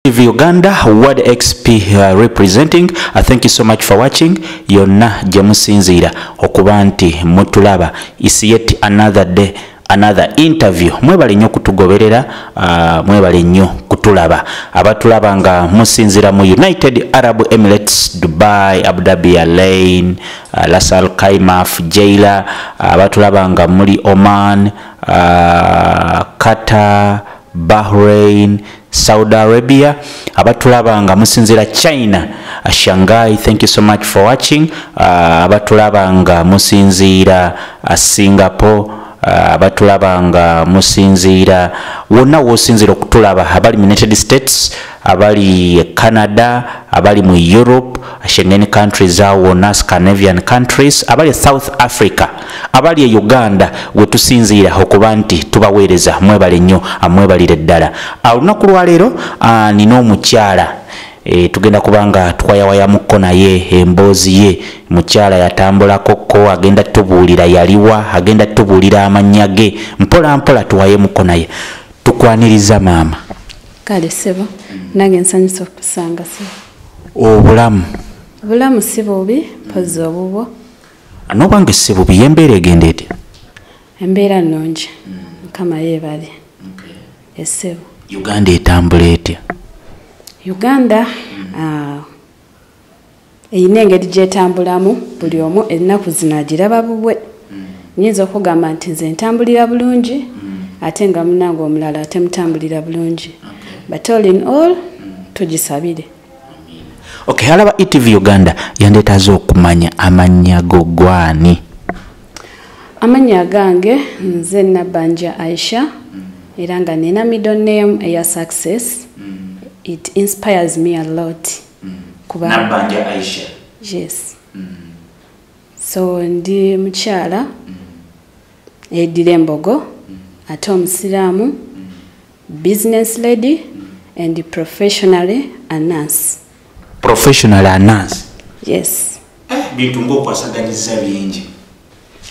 TV Uganda, Word XP representing. Thank you so much for watching. Yonna gye musinziira okuba nti mutulaba. Is yet another day, another interview. Mwebale nnyo kutugoberera, mwebale nnyo kutulaba. Abatulaba nga musinziira mu United Arab Emirates, Dubai, Abu Dhabi, Al Ain, Ras Al Khaimah, Fujairah, abatulaba nga muli Oman, Qatar, Bahrain, Saudi Arabia, abatulaba nga musinziira China, Shanghai, thank you so much for watching. Abatulaba nga musinziira Singapore, abatulaba nga musinziira wonna w'osinziira okutulaba, abali mu United States, abali Canada, abali mu Europe, Schengen countries awo wonna, Scandinavian countries, abali South Africa, abali e Uganda we tusinziira okuba nti tubaweereza, mwebale nnyo, mwebalire ddala. Olunaku lwaleero nina omukyala, tugenda kubanga twayawayamuko naye emboozi ye. Mukyala yatambulakoko, agenda tubuulira yaliwa, agenda tubuulira amannya ge mpola mpola, tuwayemuko naye. Tukwaniriza, maama. Kale ssebo, nange nsanyusa okusanga, ssebo. Obulamu? Obulamu si bubi, mpozi obubwo? Nobwange si bubi. Embeera egenda etya? Embeera nnungi, Mukama yeebale, essebo. Uganda etambula etya? Uganda erina engeri gyetambulamu, buli omu ennaku zino agiraba bubwe. Nyinza okugamba nti nze ntambulira bulungi, ate nga munange omulala ate mutambulira bulungi, but all in all tugisabire. Okay, alaba ETV Uganda yandeetaaze okumanya amannya go gwani? Amannya gange nze Nabbanja Aisha, era nga nina middle name eya Success. It inspires me a lot kuba Nabbanja Aisha. Yes. So ndi mukyala eddira embogo, ate omusiraamu, business lady and professionally a nurse. Professional a nurse? Yes. Bintu ng'okwasaganyiza bingi.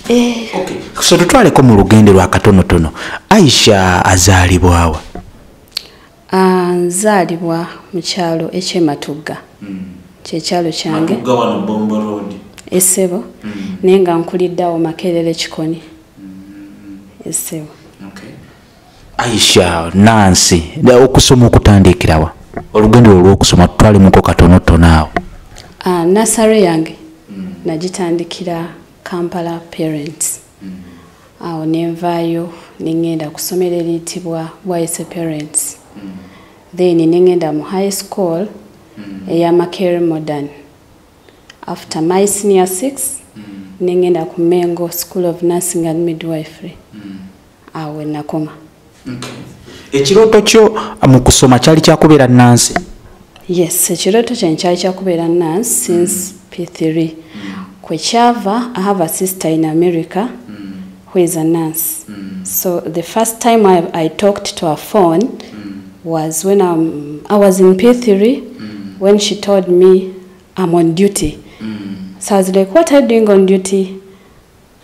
Eh. Okay. So tutwaleko mu lugendo lwa katonotono. Aisha azaalibwawa? Ah, nzaalibwa mu kyalo eky'Ematugga, kyekyalo kyange. Matugga wano Bombo Road. Essebo, naye nga nkuliddeawo Makerere Kikoni, essebo. Okay. Aisha nurse, okusoma okutandikirawa? Olugendo lwo olw'okusoma tutwalemuko katonotono awo. Ah, nursery yange nagitandikira Kampala Parents. Awo nenvaayo neŋŋenda ku ssomero eriyitibwa Bwaise Parents, then neŋŋenda mu high school eya Makerere Modern. After my senior six neŋŋenda ku Mengo School of Nursing and Midwifery. Awo nakoma. Ekirooto kyo mu kusoma kyali kyakubeera nurse? Yes, ekirooto kyange kyali kyakubeera nurse since P3. Kwekyava, I have a sister in America who is a nurse. So the first time I talked to her phone was when I was in P3, when she told me, "I'm on duty." So I was like, "What are you doing on duty?"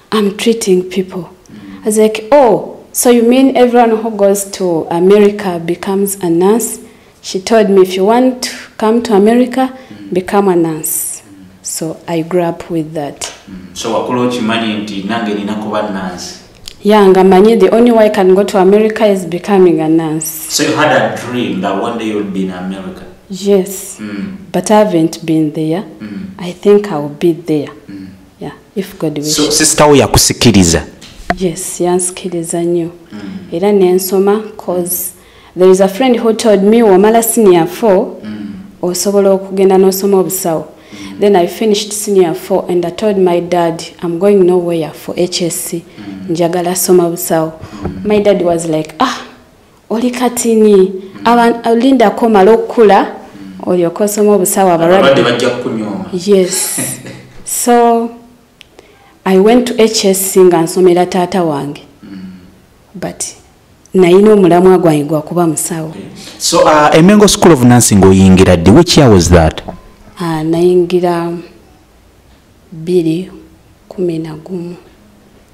"I'm treating people." I was like, "Oh, so you mean everyone who goes to America becomes a nurse?" She told me, "If you want to come to America, become a nurse." So I grew up with that. So wakula okimanyi nti nange nina kuba nurse? Yeah, nga manyi the only way I can go to America is becoming a nurse. So you had a dream that one day you'll be in America? Yes, but I haven't been there. I think I will be there. Yeah, if God wishes. So sister wo yakusikiriza? Yes, yansikiriza nnyo. Era nensoma, 'cause there is a friend who told me womala senior 4 osobola okugenda n'osoma obusawo. Then I finished senior 4 and I told my dad, "I'm going nowhere for HSC. Njagala soma busawo." My dad was like, "Ah, oli katini, olindako omala okukula olyoke osoma obusawo, abalwadde Abalwadde bajja kukunyooma. Yes. So I went to HSC nga nsomera taata wange. But nayina omulamwa gwange gwa kuba musawo. So Emengo School of Nursing oyingira ddi? Which year was that? Nayingira 2011.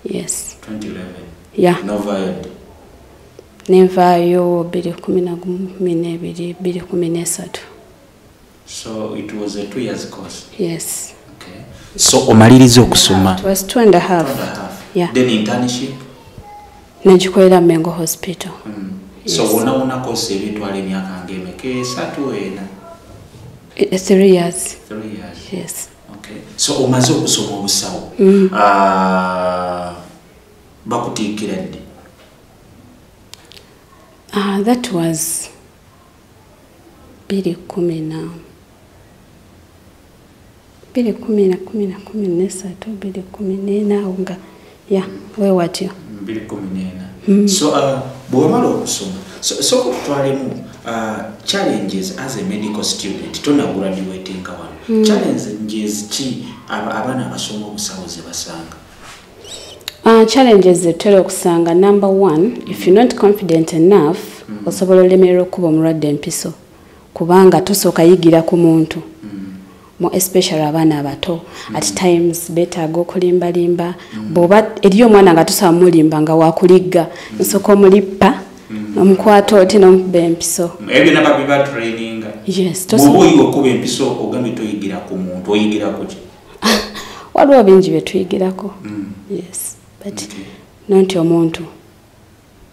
Yes. 2011. Yeah. Novaayo? Nenvaayo 2012, 2013. So it was a 2 years course? Yes. Okay. So omaliriza okusoma? It was 2.5. Yeah. Then internship? Negikolera Mengo Hospital. Yes. So wona wona course ebitwala emyaka ng'emeka? 3 4? 3 years. 3 years. Yes. Okay. So omaze okusoma obusawo. Bakutiikira ddi? That was 2013, 2014, nga yeah, wewatyo. 2014. So bw'omala okusoma, so kutwalemu challenges as a medical student, tonna graduating wano. Challenges ki abaana abasoma obusawo ze basanga? Challenges zetutera okusanga, number 1, if you're not confident enough, osobola olemererwa okuba omulwadde empiso kubanga tosooka yigira ku muntu. More especially abaana abato, at times beetaaga okulimbalimba. Bw'oba eriyo omwana nga tosaba mulimba nga wakuligga, nsooka omulippa, omukwata oti n'omukuba empiso. Ebyo naba biba training. Yes, bw'oba oyiga okuba empiso ogambye toyigira ku muntu, oyigira ku ki? Waliwo bingi bye tuyigirako. Yes. But nonti omuntu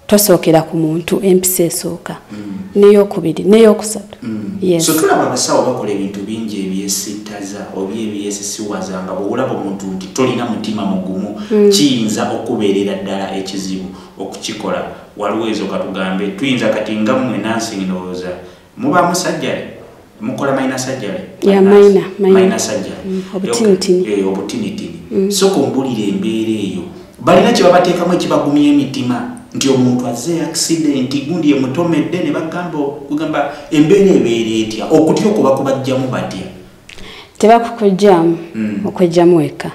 tosookera ku muntu, empiso esooka, n'eyokubiri, n'eyokusatu. Yes. So tulaba abasawo bakola ebintu bingi ebyesittaza oba ebyesisiwaza nga bw'olaba omuntu nti tolina mutima mugumu, kiyinza okubeerera ddala ekizibu okukikola. Waliwo ezo katugambe tuyinza kati nga mmwe nursing ndowooza muba musajjale, mukola minor surgery? Yeah, minor surgery. Obutinitini. Obutinitini. So kumbulira embeera eyo balina kye babateekamu ekibagumya emitima nti omuntu azze accident gundi emutomedde ne bagamba kugamba embeera ebeera etya, okutya okuba kubajjamu batya? Tebakukujjamu, okwejjamu wekka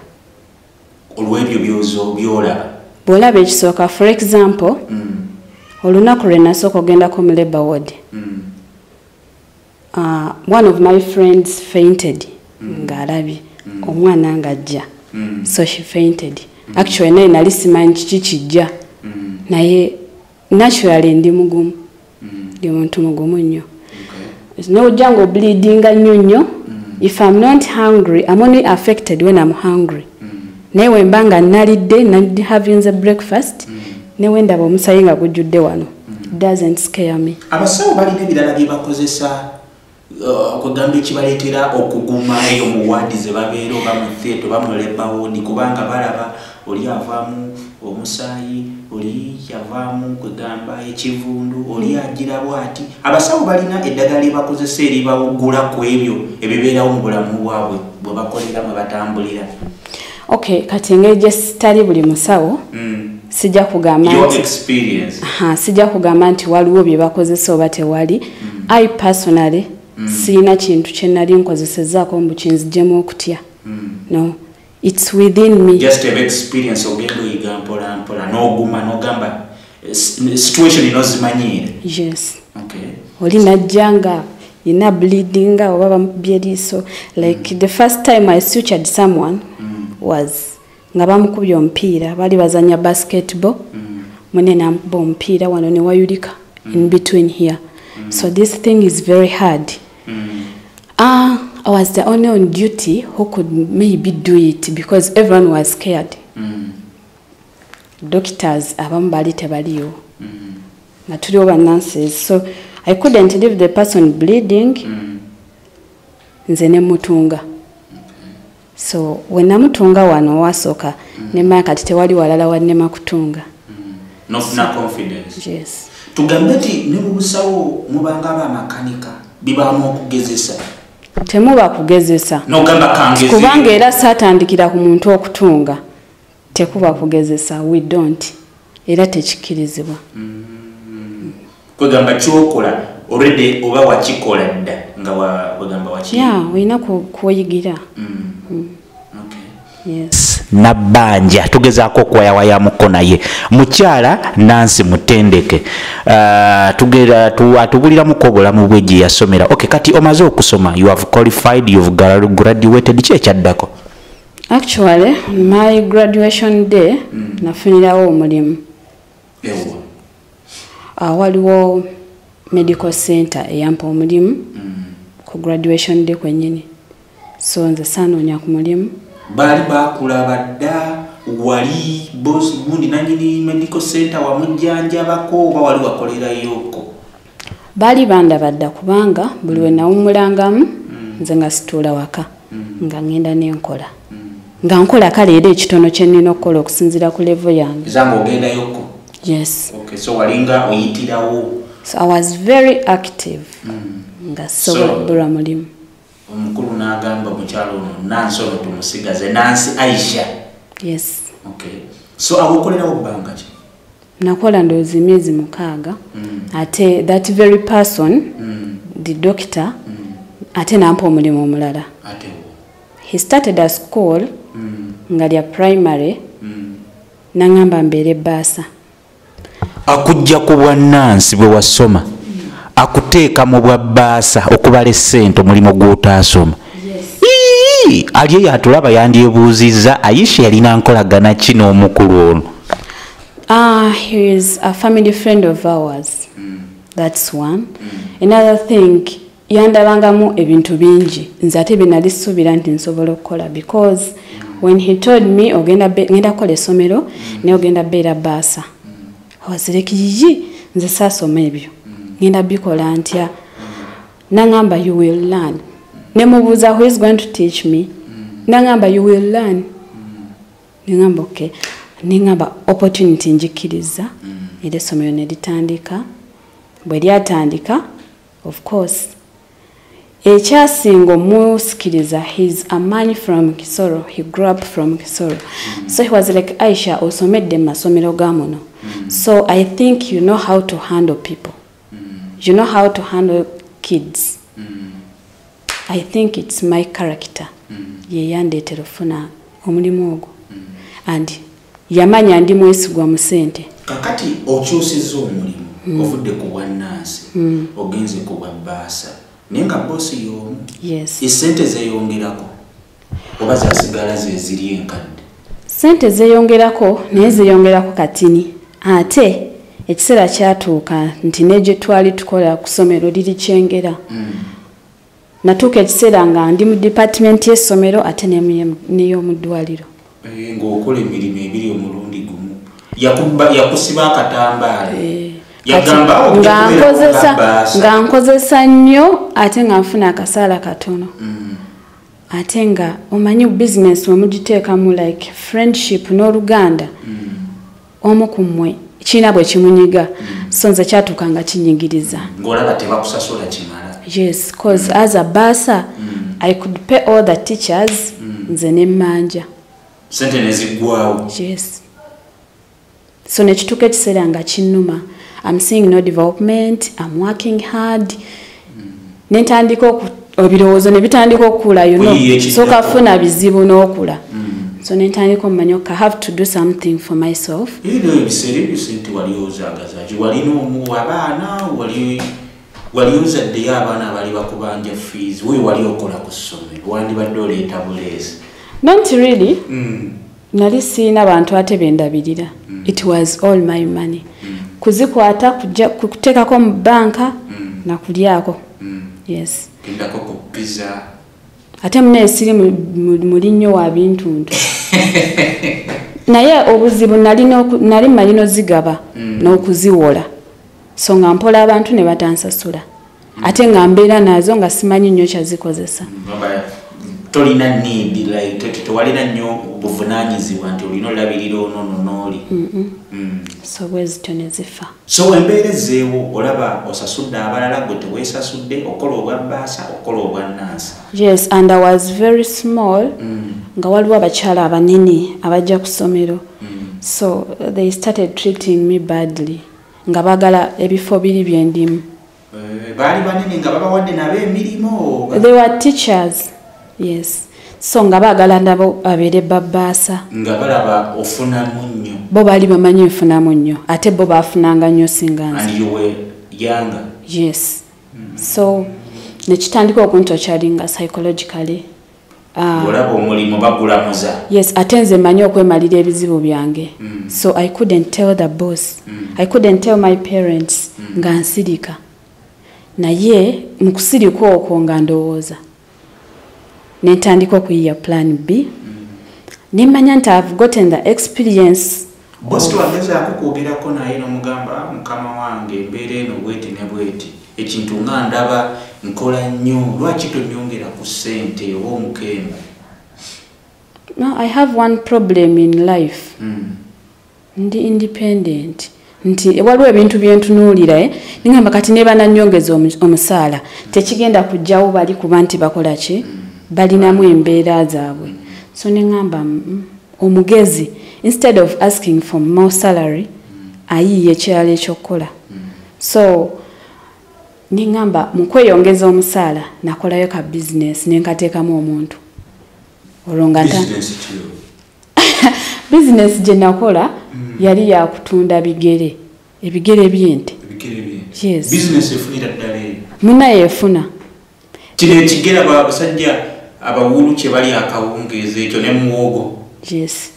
olw'ebyo by'olaba. Bw'olaba ekisooka, for example, olunaku lwe nasooka ogendako mu labor ward, one of my friends fainted ng'alabye omwana ng'ajja, so she fainted. Actually naye nali simanyi kiki kijja, naye naturally ndi mugumu, ndi muntu mugumu nnyo. N'ojja ng'obleedinga nnyo nnyo. If I'm not hungry, I'm only affected when I'm hungry. Naye we mba nga nalidde, having the breakfast, ne we ndaba omusaayi nga gujjudde wano, doesn't scare me. Abasawo balina ebirala bye bakozesa okugamba ekibaleetera okuguma eyo mu waadi ze babeera oba mu theatre oba mu labor ward, kubanga balaba oli avaamu omusaayi, oli yavaamu kwegamba ekivundu, oli agira bw'ati. Abasawo balina eddagala lye bakozesa eribawugula ku ebyo ebibeerawo mu bulamu bwabwe bwe bakolera mwe batambulira. Okay, kati engeri gye sitali buli musawo, sijja kugamba nti sijja kugamba nti waliwo bye bakozesa oba tewali. I personally sirina kintu kye nali nkozesezzaako mbu kinzigyemu okutya. No, it's within me. Just have experience ogenda oyiga mpola mpola n'oguma n'ogamba situation inozimanyiire. Yes. Okay. Oli najja nga yina bleeding oba bamukubye eriiso. Like the first time I sutured someone was nga bamukubye omupiira, bali bazanya basketball, munne n'amukuba omupiira wano ne wayulika in between here. So this thing is very hard. I was the only on duty who could maybe do it because everyone was scared. Doctors abamu bali tebaliyo, nga tuliwo ba nurses, so I couldn't leave the person bleeding. Nze ne mutunga. So we namutunga wano wasooka, nemanya kati tewali walala wannema kutunga. Nofuna confidence. Yes. Tugambe nti ne mu busawo mubanga abamakanika bibaamu okugezesa? Temuba kugezesa. N'ogamba kangeze. Kubanga era saatandikira ku muntu okutunga, tekuba kugezesa, we don't. Era tekikkirizibwa. Kwegamba kyokola already oba wakikola dda nga wagamba waki? Yeah, olina kuyigira. Okay. Yes. Nabbanja tugezaako okuwayawayamuko naye mukyala Nancy Mutendeke, atubuliramuko obulamu bwe gye yasomera. Okay, kati omaze okusoma, you have qualified, you've graduated, ki ekyaddako? Actually, my graduation day, nafunirawo omulimu. Ewa. Waliwo medical center eyampa omulimu ku graduation day kwennyini. So nze saanoonya ku mulimu. Baali bakulaba dda, wali boss gundi nanyini medical center wamujjanjabako oba wali wakolerayoko? Baali bandaba dda, kubanga buli we nawummulangamu nze nga situula waka, nga ngenda nenkola. Nga nkola kale era ekitono kye nnina okukola okusinziira ku level yange. Ezanga ogendayoko? Yes. Okay, so walinga oyitirawo. So I was very active. Nga sobola okubulwa mulimu. Omukulu n'agamba mukyalo ono Nansi ono tumusigaze, Nansi Aisha. Yes. Okay. So awo okolerawo bbanga ki? Nakola ndowooza emyezi 6. Ate that very person, the doctor, ate n'ampa omulimu omulala. Ate wo? He started a school nga lya primary, n'aŋŋamba mbeere bbaasa. Akujja ku bwa Nansi bwe wasoma, akuteeka mu bwa bbaasa okubala essente, omulimu gw'otaasoma. Yes. Ali eyo atulaba yandyebuuzizza Aisha yalina nkolagana ki n'omukulu ono? He is a family friend of ours. That's one. Another thing, yandabangamu ebintu bingi nze ate bye nali suubira nti nsobola okukola, because when he told me ogenda ngenda kukola essomero naye ogenda beera bbaasa, I was like, yiyi, nze saasoma ebyo, ngenda bikola ntya? N'aŋŋamba you will learn. Ne mubuuza who is going to teach me? N'aŋŋamba you will learn. Ne ŋŋamba okay. Ne ŋŋamba opportunity njikkiriza, era essomero ne litandika. Bwe lyatandika, of course, ekyasinga omusikiriza, he's a man from Kisoro, he grew up from Kisoro. So he was like, Aisha, osomedde mu masomero ga muno. So I think you know how to handle people. You know how to handle kids. I think it's my character. Ye yandeetera ofuna omulimu ogwo. And yamanya ndi mwesigwa mu ssente. Kakati okyusizza omulimu, ovudde ku bwa Nansi, ogenze ku bwa bbaasa, naye nga boosi y'omu. Yes. Essente zeeyongerako oba zasigala ze ziri enkadde? Ssente zeeyongerako, naye zeeyongerako katini. Ate ekiseera kyatuuka nti ne gye twali tukola ku ssomero liri Kyengera. Natuuka ekiseera nga ndi mu department y'essomero ate n'ey'omu ddwaliro. Ng'okola emirimu ebiri omulundi gumu. Yakusiba akatambaala. Yagamba, Kati ojja kubeera ku bbaasa. Nga nkozesa nnyo ate nga nfuna akasaala katono. Ate nga omanyi business we mugiteekamu like friendship n'oluganda. Omu ku mmwe kirina bwe kimunyiga. So nze kyatuuka nga kinyigiriza. Ng'olaba tebakusasula kimala. Yes, 'cause as a bursar, I could pay all the teachers, nze ne mmanja. Ssente ne ziggwawo. Yes. So ne kituuka ekiseera nga kinnuma. I'm seeing no development, I'm working hard. Ne ntandika ebirowoozo ne bitandika okukula, you know. Kuyiiya ekiddako. So kafuna bizibu n'okula. So ne ntandika okumanya, okay, I have to do something for myself. Era ebiseera ebyo ssente wali ozaagaza ki? Walina omu abaana, wali ozaddeyo abaana abali bakubanja fees, we wali okola ku ssomero, wandibadde oleeta buleezi. Not really. Nali sirina bantu ate be ndabirira. It was all my money. Kuzikwata, kuteekako mu bbanka, na kulyako. Yes. Gendako ku pizza. Ate munnaye siri muli nnyo wa bintuntu. Naye obuzibu nali mmanyi n'ozigaba n'okuziwola. So nga mpola abantu ne batansasula. Ate nga mbeera nazo nga simanyi nnyo kyazikozesa. Baba, tolina need, like, tewalina nnyo buvunaanyizibwa nti olina olabirira ono no n'oli. So bwe zityo ne zifa. So embeera ezzeewo olaba osasudde abalala gwe teweesasudde, okola obwa bbaasa, okola obwa nnansi. Yes, and I was very small. Nga waliwo abakyala abanene abajja ku ssomero. So they started treating me badly. Nga baagala ebifo biri bye ndimu. Baali banene nga babawadde nabo emirimu oba? They were teachers. Yes. So nga baagala nabo babeere babbaasa. Nga balaba ofunamu nnyo. Bo baali bamanyi nfunamu nnyo, ate bo baafunanga nnyo singa nze. And you were younger. Yes. So ne kitandika okuntokyalinga psychologically. Olaba omulimu bagulamuza. Yes, ate nze mmanyi okwemalira ebizibu byange. So I couldn't tell the boss. I couldn't tell my parents nga nsirika. Naye mu kusirika okwo nga ndowooza. Ne ntandika okuyiiya plan B. Ne mmanya nti I've gotten the experience. Boss twagezaako kwogerako naye n'omugamba mukama wange embeera eno bweti ne bweti. Ekintu nga ndaba nkola nnyo, lwaki tonyongera ku ssente oba omukemba? No, I have one problem in life. Ndi independent. Nti waliwo ebintu bye ntunuulira, ningamba kati ne banannyongeza omusaala tekigenda kujjawo bali kuba nti bakola ki? Balinamu embeera zaabwe. So ne ŋŋamba omugezi, instead of asking for more salary, ayiiye ekirala ekyokukola. So ne ŋŋamba mu kweyongeza omusaala nakolayo ka business ne nkateekamu omuntu. Olwo nga business gye nakola yali ya kutunda bigere, ebigere by'ente. Yes. Business efunira ddala eyo. Munnaye efuna. Kino ekigere abasajja abawulu kye bali akawungeezi ekyo ne muwogo. Yes.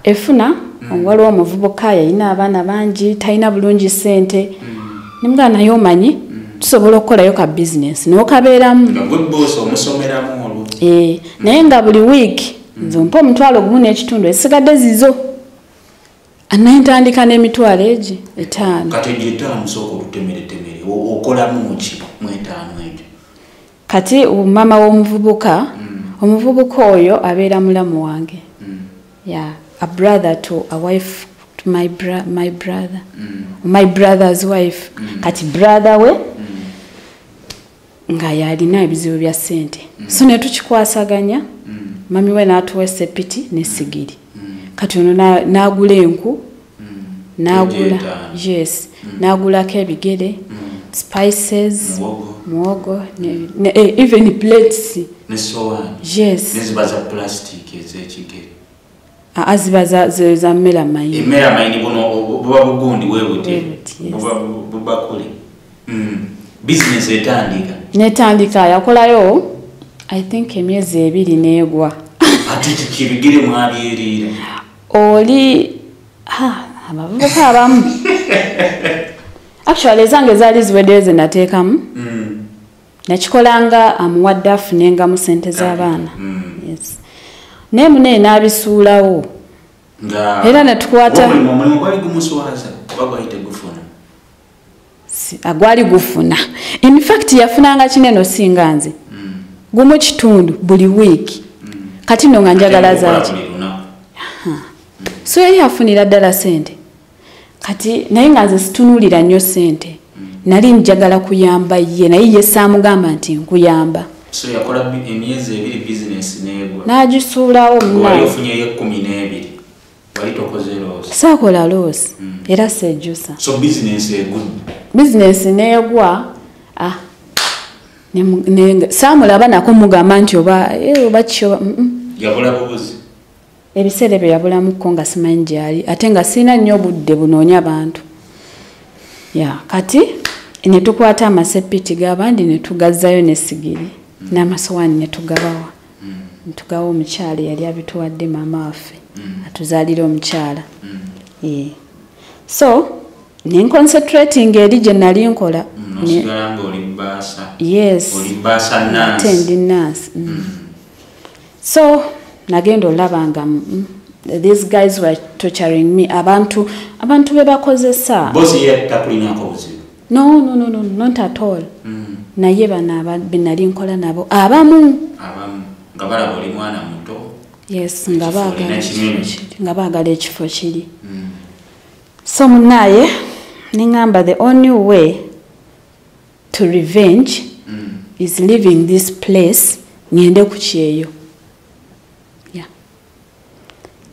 Efuna, waliwo omuvubuka yalina abaana bangi, talina bulungi ssente. Ne mugamba naye omanyi, tusobola okukolayo ka business n'okabeeramu. Nga gwe boss omusomeramu olwo. Naye nga buli wiiki nze ompa 1,500 esigadde zizo. Naye ntandika n'emitwalo egi 5. Kati egyo 5 sooka olutemeretemere, okolamu ki mu 5 egyo? Kati maama w'omuvubuka, omuvubuka oyo abeera mulamu wange. Yeah, a brother to a wife to my brother. My brother's wife. Kati brother we nga yalina ebizibu bya ssente. So ne tukikwasaganya, mami we n'atuwa essepiti n'essigiri. Kati ono n'agula enku, n'agula, yes, n'agulako ebigere, spices, muwogo, even plates. N'essowaani. Yes. Ne ziba za plastic ez'ekigere. Ziba za melamine. Melamine buno buba bugundi bwe buti. Buba bubakule. Business etandika. Netandika yakolayo I think emyezi 2 n'egwa. Ate kiki ebigere mwabyeriira? Oli abavubuka abamu. Actually ezange zaali ziweddeyo ze nateekamu. Nakikolanga amuwadde afunengamu ssente z'abaana. Yes. Naye munne n'abisuulawo. Era ne tukwata. Omulimu gwali gumuswaza oba gwali tegufuna? Gwali gufuna. In fact yafunanga kinene osinga nze. Gumu kitundu buli wiiki. Kati nno nga njagala zaaki. So yali afunira ddala ssente. Kati naye nga nze situnuulira nnyo ssente. Nali njagala kuyamba ye naye ye saamugamba nti nkuyamba. So yakola emyezi 2 business n'egwa. N'agisuulawo munnaye. Wali ofunyeyo 12. Wali tokoze loss. Saakola loss. Era sejjusa. So business egudde. Business n'egwa. Saamulaba nako mugamba nti oba ki oba. Yabula bubuzi. Ebiseera ebyo yabulamuko nga simanyi gy'ali ate nga sirina nnyo obudde bunoonya bantu. Yeah, kati ne tukwata amasepiti g'abandi ne tugazzayo n'essigiri n'amasowaani ne tugabawa. Ne tugawa omukyala eyali abituwadde maama waffe atuzaalira omukyala. So ne nconcentrating eri gye nali nkola. Osigala ng'oli bbaasa. Yes. Oli bbaasa nurse. Ate ndi nurse. So nagenda olaba nga these guys were torturing me. Abantu be bakozesa. Boss ye takulinako buzibu? No, not at all. Naye bano be nali nkola nabo abamu. Abamu nga balaba oli mwana muto. Yes, nga baagala ekifo kiri. So munnaye ne ŋŋamba the only way to revenge is leaving this place ngende ku kyeyo.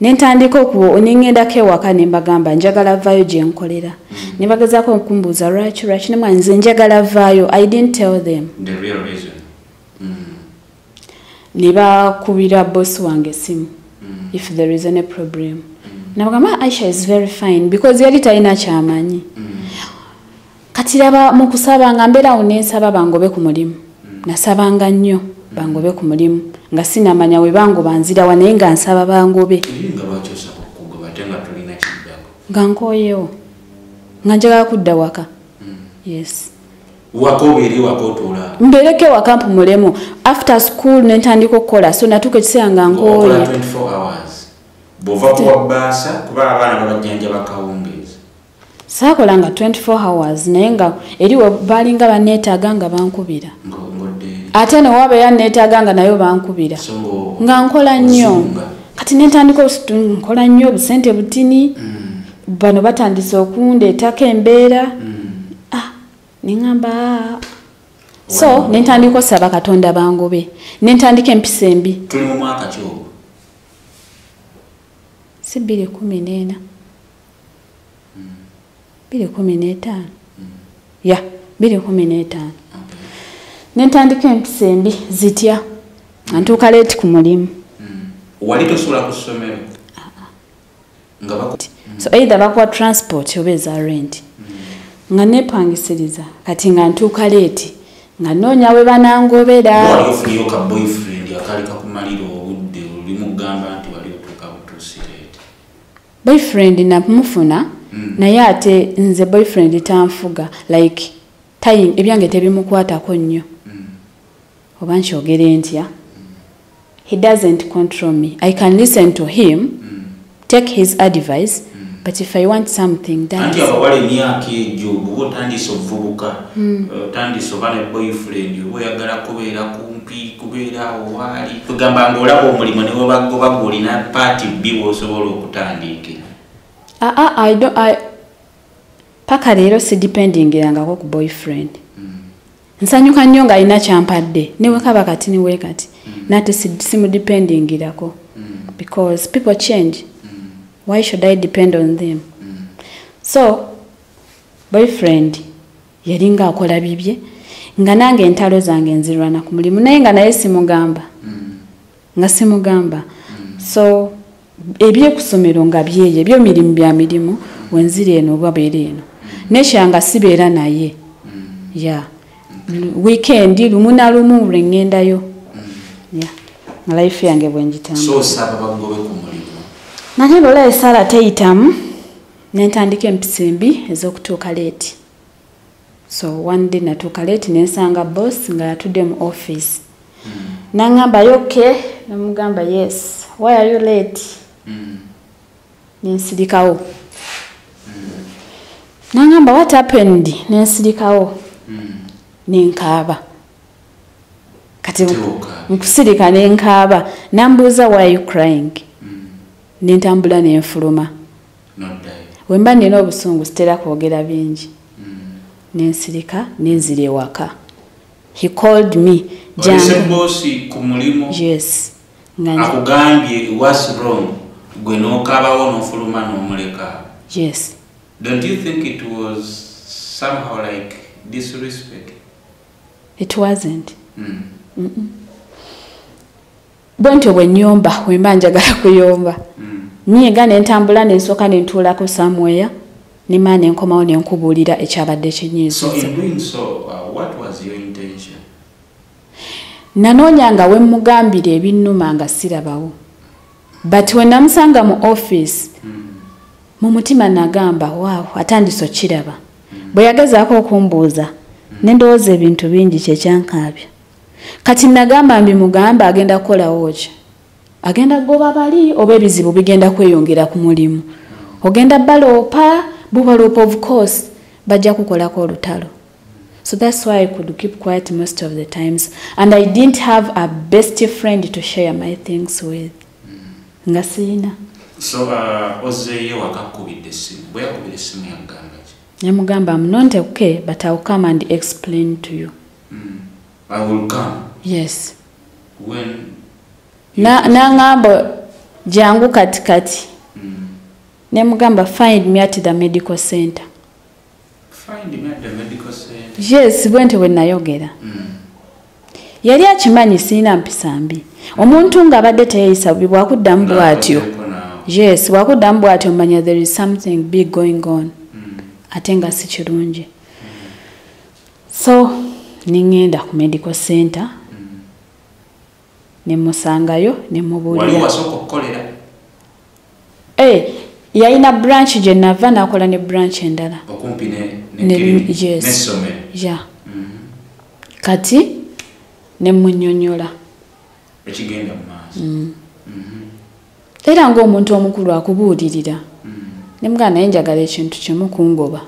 Nentandika ne ŋŋendako ewaka ne mbagamba njagala vaayo gye nkolera. Ne bagezaako okumbuuza lwaki ne mbagamba nze njagala vaayo. I didn't tell them. The real reason. Ne bakubira boss wange essimu if there is any problem. Nabagamba Aisha is very fine because yali talina kyamanyi. Kati laba mu kusaba nga mbeera awo ne nsaba bangobe ku mulimu. Nasabanga nnyo. Bangobe ku mulimu nga sinamanya we bangoba nzirawa, naye nga nsaba bangobe. Nga lwaki osaba okugoba ate nga tolina kiddako? Nga nkooyewo, nga njagala kudda waka. Yes. Waka obeere waka otuula? Mbeereko ewaka mpumulemu. After school ne ntandika okukola, so natuuka ekiseera nga nkooye. Okola 24 hours bw'ova kuwa bbaasa, kuba abaana babajjanjaba kawungeezi. Saakola nga 24 hours, naye nga eri we baalinga banneetaaga nga bankubira. Ng'odda eri. Ate ne waba yanneetaaga nga nayo bankubira. So nga nkola nnyo. Ozunga. Kati ne ntandika nkola nnyo, obusente butini. Bano batandise okundeetako embeera. Ah, ne ŋŋamba, ah. So ne ntandika osaba Katonda bangobe. Ne ntandika empisa embi. Tuli mu mwaka ki ogwo? Si 2014. 2015. Ya, 2015. Ne ntandika empisa embi zitya. Ntuuka late ku mulimu. Wali tosula ku ssomero? Nga So either bakuwa transport oba eza rent. Nga neepangisiriza, kati nga ntuuka late, nga nnoonya we banangobera. Wali ofunyeyo ka boyfriend akaali kakumalira obudde, oli mugamba nti wali otuuka butuusi late? Boyfriend namufuna, naye ate nze boyfriend tanfuga, like time ebyange tebimukwatako nnyo. Oba nkyogere ntya? He doesn't control me. I can listen to him, take his advice, but if I want something, that Anti abawala emyaka egyo bw'oba otandise ovubuka, otandise oba ne boyfriend, oba oyagala kubeera kumpi, kubeera awo waali, kugamba ng'olaba omulimu ne webagoba gw'olina part B w'osobola okutandikira. Ah, ah, I don't, I, paka leero sidependingirangako ku boyfriend. Nsanyuka nnyo ng'alina kyampadde, ne bwe kaba kati ne bwe kati, nate simudependingirako. Because people change. Why should I depend on them? So, boyfriend yalinga akola bibye, nga nange entalo zange nzirwana ku mulimu, naye nga naye simugamba. Nga simugamba. So, ebyekusomero nga byeye, ebyo mirimu bya mirimu, wenzira eno oba beera eno. Nekyanga sibeera naye. Yeah. Weekend lumu na lumu lwe ŋŋendayo. Yeah. Nga life yange bwe ngitambula. So osaba bagobe ku mulimu? Naye bw'olaba essaala teyitamu, ne ntandika empisa embi ez'okutuuka late. So one day natuuka late ne nsanga boss nga yatudde mu office. N'aŋŋamba, you okay? Ne mugamba, yes. Why are you late? Ne nsirikawo. N'aŋŋamba, what happened? Ne nsirikawo. Ne nkaaba. Kati Tewokaaba. nkusirika ne nkaaba. N'ambuuza, why are you crying? Ne ntambula ne nfuluma. Noddayo. Bwe mba nnina obusungu sitera kwogera bingi. Ne nsirika ne nzira ewaka. He called me. Olese Jangu. boss ku mulimu? Yes. Nga Akugambye what's wrong, gwe n'okaabawo n'ofuluma n'omuleka. Yes. Don't you think it was somehow like disrespect? It wasn't. Bwe ntyo bwe nnyomba, bwe mba njagala kuyomba. Nyiga ne ntambula ne nsooka ne ntuulako somewhere, ne mala ne nkomawo ne nkubuulira ekyabadde kinyiiziza. So in doing so, what was your intention? Nanoonya nga we mmugambira ebinnuma nga sirabawo. But we namusanga mu office, mu mutima nagamba, wow, atandise okiraba. Bwe yagezaako okumbuuza, ne ndowooza ebintu bingi kye kyankaabya. Kati nagamba mbimugamba agenda kukolawo ki? Agenda kugoba bali oba ebizibu bigenda kweyongera ku mulimu. Ogenda baloopa, bubaloopa of course, bajja kukolako olutalo. So that's why I could keep quiet most of the times. And I didn't have a best friend to share my things with. Nga siyina. So, ozzeeyo wakakubidde essimu. Bwe yakubira essimu yagamba ki? Yamugamba, I'm not okay, but I'll come and explain to you. I will come. Yes. When? N'angamba jangu kati kati. Ne mugamba find me at the medical center. Find me at the medical center. Yes, bwente bwe nayogera. Yali akimanyi sirina mpisa mbi. Omuntu ng'abadde teyeeyisa bubi bw'akuddamu bw'atyo. Yes, bw'akuddamu bw'atyo omanya there is something big going on. Ate nga si kirungi. So, ne ŋŋenda ku medical center. Ne musangayo ne mubuulira. Wali wasooka okukolera? Yalina branch gye nava n'akola ne branch endala. Okumpi ne n'essomero. Yeah. Kati ne munnyonnyola. Ekigenda mu maaso. Era ng'omuntu omukulu akubuulirira. Ne mugamba naye njagala ekintu kimu kungoba.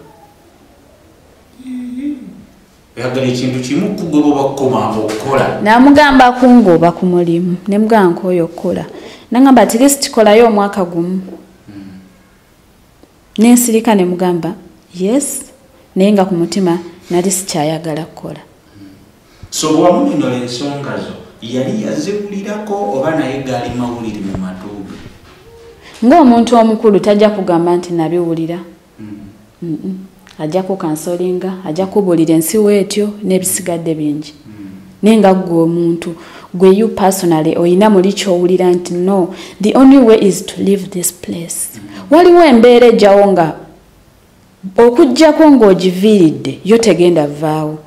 Oyagala ekintu kimu kugoba oba kukomanga okukola? Namugamba kungoba ku mulimu. Ne mugamba nkooye okukola. Nangamba at least kolayo omwaka gumu. Nensirika ne mugamba yes, naye nga ku mutima nali sikyayagala kukola. So bw'owamunyonnyola ensonga zo yali yaziwulirako oba naye gaali mawulire mu matu ge? Ng'omuntu omukulu tajja kugamba nti nabiwulira. Ajja kukansolinga, ajja kubuulira ensi weetyo n'ebisigadde bingi. Naye nga ggwe omuntu, gwe you personally oyina muli ky'owulira nti no, the only way is to leave this place. Waliwo embeera ejjawo nga okuggyako ng'ogiviiridde yo tegenda vaawo.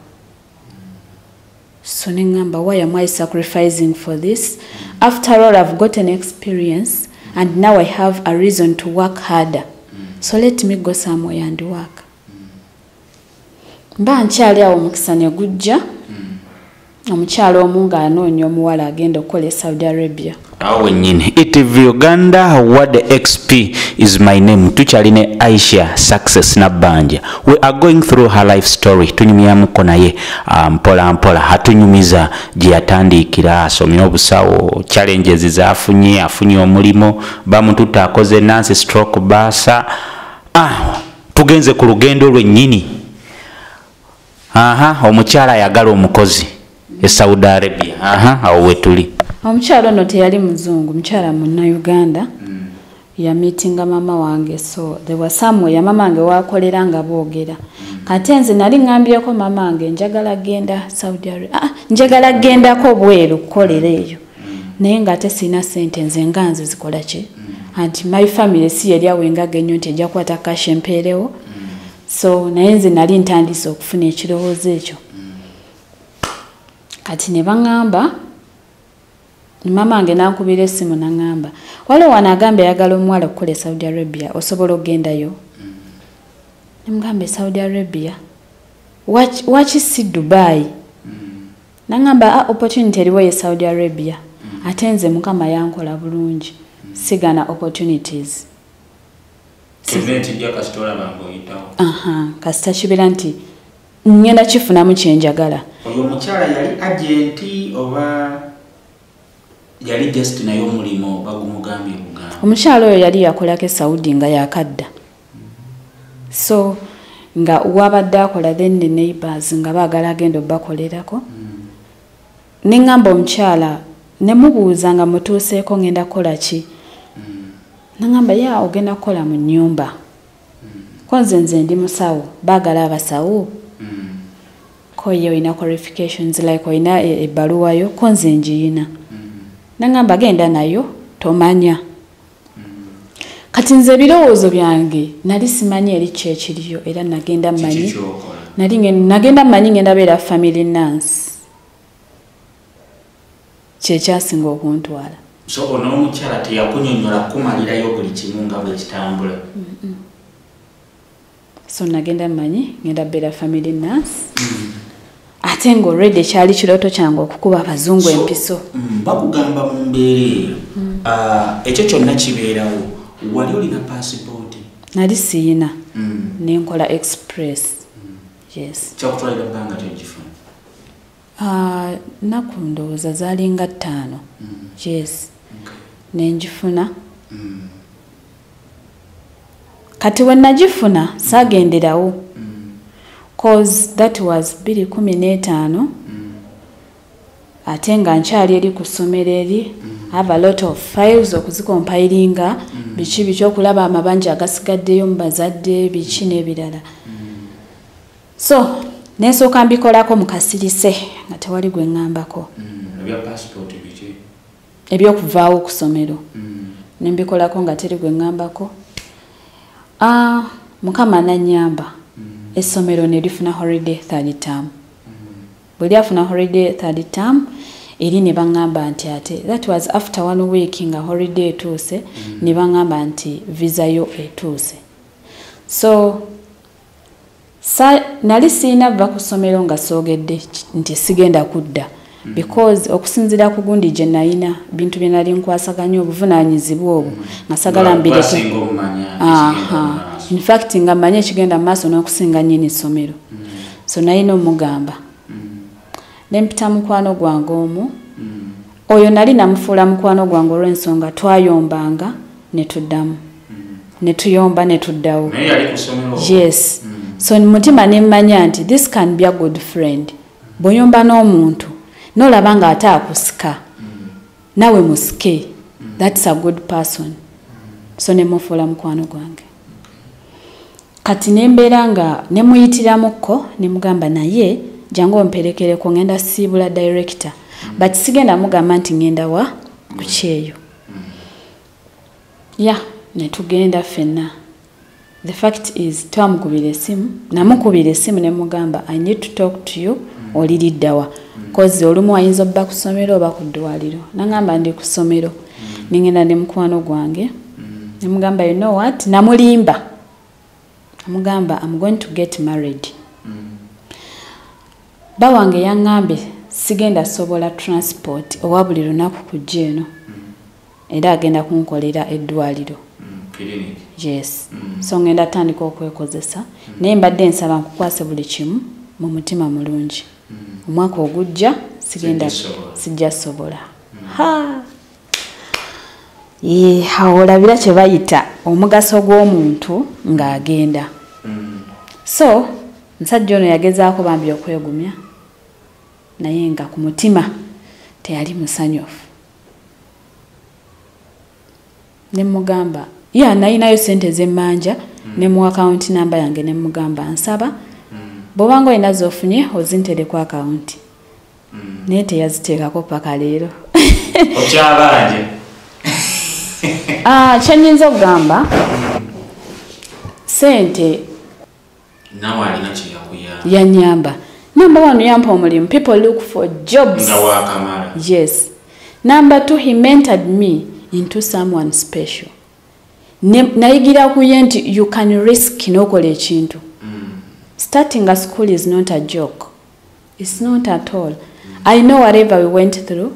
So ne ŋŋamba, why am I sacrificing for this? After all, I've got an experience and now I have a reason to work harder. So let me go somewhere and work. Mba nkyali awo omukisa ne gujja. Omukyala omu ng'anoonya omuwala agenda okukola e Saudi Arabia. Awo wennyini. ETV Uganda, What the XP is my name. Tukyali ne Aisha Success Nabbanja. We are going through her life story. Tunyumyamuko naye mpola mpola. Atunyumiza gye yatandikira, asomye obusawo, challenges z'afunye, afunye omulimu, bamututte akoze nurse stroke basa. Tugenze ku lugendo lwennyini. Omukyala ayagala omukozi e Saudi Arabia. Awo wetuli. Omukyala ono teyali muzungu, mukyala munnayuganda. Yamitinga mama wange, so there was somewhere mama wange wakolera nga boogera. Kati nze nali ŋŋambyeko mama wange njagala genda Saudi Arabia. Njagala gendako bweru kukolera eyo. Naye ng'ate sirina ssente nze nga nze zikola ki? Anti my family si yali awo engaga ennyo nti ejja kukwata cash empeerewo. So naye nze nali ntandise okufuna ekirowoozo ekyo. Kati ne baŋŋamba, mama wange n'ankubira essimu n'aŋŋamba, waliwo wano agamba ayagala omuwala okukola e Saudi Arabia, osobola okugendayo? Ne mugamba e Saudi Arabia, waki si Dubai? N'aŋŋamba opportunity eriwo ye Saudi Arabia. Ate nze Mukama yankola bulungi, sigana opportunities. Kasita kibeera nti ngenda kifunamu kye njagala. Oyo omukyala yali agent oba yali just naye omulimu bagumugambye bugamba? Omukyala oyo yali yakolako e Saudi nga yakadda. So nga wabadde akola then the neighbors nga baagala agenda obbakolerako. Ne ŋŋamba omukyala ne mubuuza nga mutuuseeko ngenda kukola ki? N'aŋŋamba ya ogenda kukola mu nnyumba. Ko nze ndi musawo, baagala abasawo. Ko ye olina qualifications like olina ebbaluwa yo, ko nze ngiyina. N'aŋŋamba genda nayo tomanya. Kati nze ebirowoozo byange nali simanyi eri ki ekiriyo era nagenda mmanyi. Nagenda mmanyi ngenda beera family nurse. Kye kyasinga okuntwala. So ono omukyala teyakunyonnyola kumalirayo buli kimu nga bwe kitambula? So nagenda mmanyi ngenda beera family nurse. Ate nga already kyali kirooto kyange okukuba abazungu empiso. Bakugamba mu mbeera eyo, ekyo kyonna kibeerawo, wali olina passport? Nali siyina. Ne nkola express. Yes. Kyakutwalira bbanga ki ogifuna? Nnaku ndowooza zaalinga 5. Yes. Ne ngifuna. Kati we nagifuna saagenderawo. Cause that was 2015. Ate nga nkyali eri ku ssomero eri. I have a lot of files okuzikompilinga, biki biki okulaba amabanja agasigaddeyo mu bazadde, biki n'ebirala. So nensooka mbikolako mu kasirise nga tewali gwe ŋŋambako. Ebya passport biki? Ebyokuvaawo ku ssomero. Ne mbikolako nga teri gwe ŋŋambako. Mukama n'annyamba. Essomero ne lifuna holiday third term. Bwe lyafuna holiday third term, Eri ne baŋŋamba nti ate that was after one week nga holiday etuuse, ne baŋŋamba nti visa yo etuuse. So nali siina va ku ssomero nga soogedde nti sigenda kudda, because okusinziira ku gundi gye nalina, bintu bye nali nkwasaganya, obuvunaanyizibwa obwo nga sagala mbireke. In fact nga mmanyi ekigenda mu maaso n'okusinga nnyini ssomero. So nalina omugamba. Ne mpita mukwano gwange omu, oyo nali namufuula mukwano gwange olw'ensonga twayombanga ne tuddamu, ne tuyomba ne tuddawo. Yes. So mutima ne mmanya nti this can be a good friend. Bw'oyomba n'omuntu n'olaba ng'ate akusika, nawe musike, that's a good person. So ne mufuula mukwano gwange. Kati ne mbeera nga ne muyitiramuko ne mugamba naye jangu omperekereko, ngenda siibula director, but sigenda mugamba nti ngenda wa ku kyeyo. Ya ne tugenda ffenna. The fact is twamukubira essimu, namukubira essimu ne mugamba I need to talk to you, oliriddawa? Kozi olumu ayinza obba ku ssomero oba ku ddwaliro. Nangamba ndi ku ssomero. Nengenda ne mukwano gwange ne mugamba you know what, namulimba namugamba I'm going to get married. Ba wange yaŋŋambye sigenda sobola transport owa buli lunaku kujja eno, era agenda kunkolera eddwaliro. Yes. So ngenda tandika okwekozesa, naye mbadde nsaba nkukwase buli kimu mu mutima mulungi. Omwaka ogujja sigenda sijja sobola. Ha! Olabira kye bayita omugaso gw'omuntu ng'agenda. So musajja ono yagezaako bambi okwegumya, naye nga ku mutima teyali musanyufu. Ne mugamba ya nalinayo ssente z'emmanja, ne mu akawunti namba yange ne mugamba nsaba bw'obanga olina z'ofunye ozintere ku akawunti. Naye teyaziteekako paka leero. Okyabanje? Kye nnyinza okugamba, ssente nawe alina kye yakuyamba. Yannyamba. Number one, yampa omulimu. People look for jobs. Nga waakamala. Yes. Number two, he mentored me into someone special. Nayigira ku ye nti you can risk n'okola ekintu. Starting a school is not a joke. It's not at all. I know whatever we went through,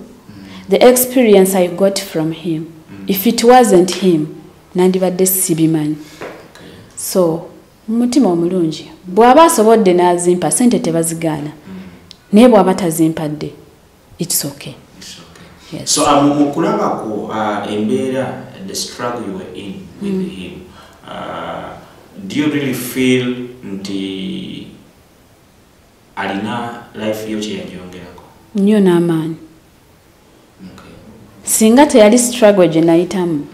the experience I got from him. If it wasn't him, nandibadde sibimanyi. So mumutima omulungi bw'aba asobodde n'azimpa sente tebazigaana, naye bw'aba tazimpadde it's okay. It's okay. Yes. So mu kulabako embeera, the struggle you were in with him, do you really feel nti alina life yo kye yagyongerako? Nnyo n'amaanyi. Singa teyali struggle gye nayitamu,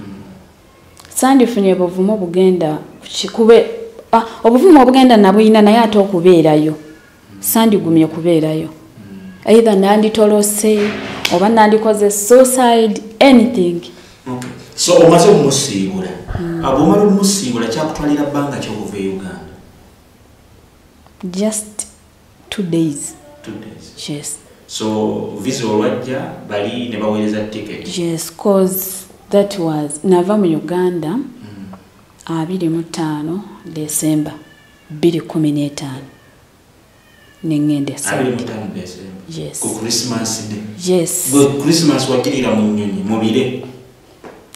sandifunye buvumu bugenda kube obuvumu obugenda nabuyina, naye ate okubeerayo sandigumye kubeerayo. Either nanditolose oba nandikoze suicide, anything. Okay. So omaze omusiibula, bw'omala omusiibula kyakutwalira bbanga ky'okuva e Uganda? Just 2 days. 2 days. Yes. So visa olwajja bali ne baweereza ticket? Yes, cause that was nava mu Uganda 25 December 2015 nengende Saudi. 25 December. Yes. Ku Christmas day. Yes. Gwe Christmas wagirira mu nnyonyi mu bire?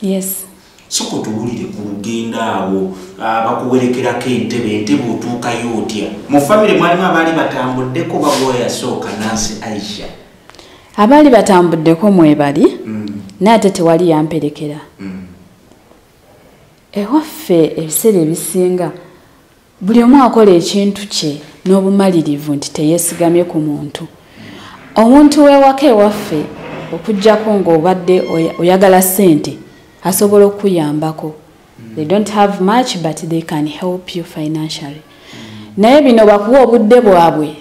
Yes. Soko tuwulire ku lugendo awo, bakuwerekerako entebe, entebe otuukayo otya? Mu famire mwalimu abaali batambuddeko bagwa yasooka Nancy Aisha? Abaali batambuddeko mwebali, naye ate tewali yamperekera. Ewaffe ebiseera ebisinga buli omu akola ekintu kye n'obumalirivu nti teyeesigamye ku muntu. Omuntu w'ewaka ewaffe okuggyako ng'obadde oyagala ssente asobola okukuyambako. They don't have much but they can help you financially. Naye bino bakuwa obudde bwabwe,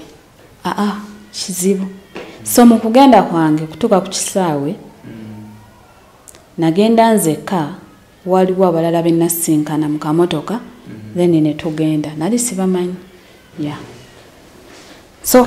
kizibu. So mu kugenda kwange kutuuka ku kisaawe, nagenda nzekka, waliwo abalala be nasinkana mu kamotoka, then ne tugenda. Nali sibamanyi. Yeah. So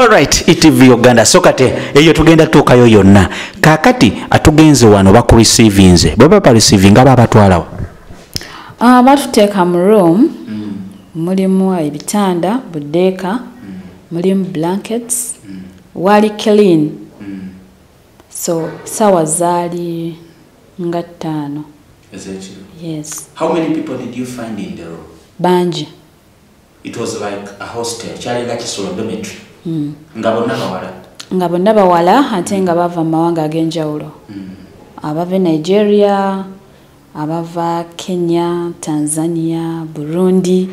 Alright, ETV Uganda. So kati eyo tugenda tuukayo yonna. Kaakati atugenze wano bakureceivinze. Bwe baba receivinga babatwalawa? Batuteeka mu room. Mulimu ebitanda, budeeka, mulimu blankets, wali clean. So sawa zaali nga 5. Yes. How many people did you find in the room? Bangi. It was like a hostel, kyalinga kisulo dormitory. Nga bonna bawala. Nga bonna bawala ate nga bava mu mawanga ag'enjawulo. Abava Nigeria, abava Kenya, Tanzania, Burundi,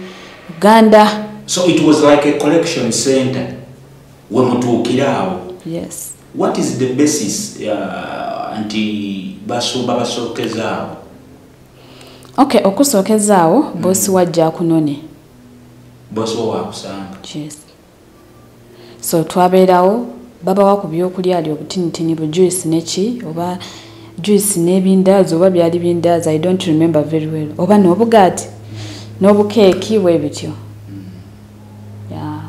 Uganda. So it was like a collection center. We mutuukira awo. Yes. What is the basis nti basookeza awo? Okay, okusookeza awo bosi wajja akunone. Bosi wo wakusanga. Yes. So twabeerawo babawa ku byokulya ali obutinitini bu juice neki oba juice n'ebindaazi oba byali bindaazi, I don't remember very well. Oba n'obugaati n'obukeeki bwe bityo. Yeah.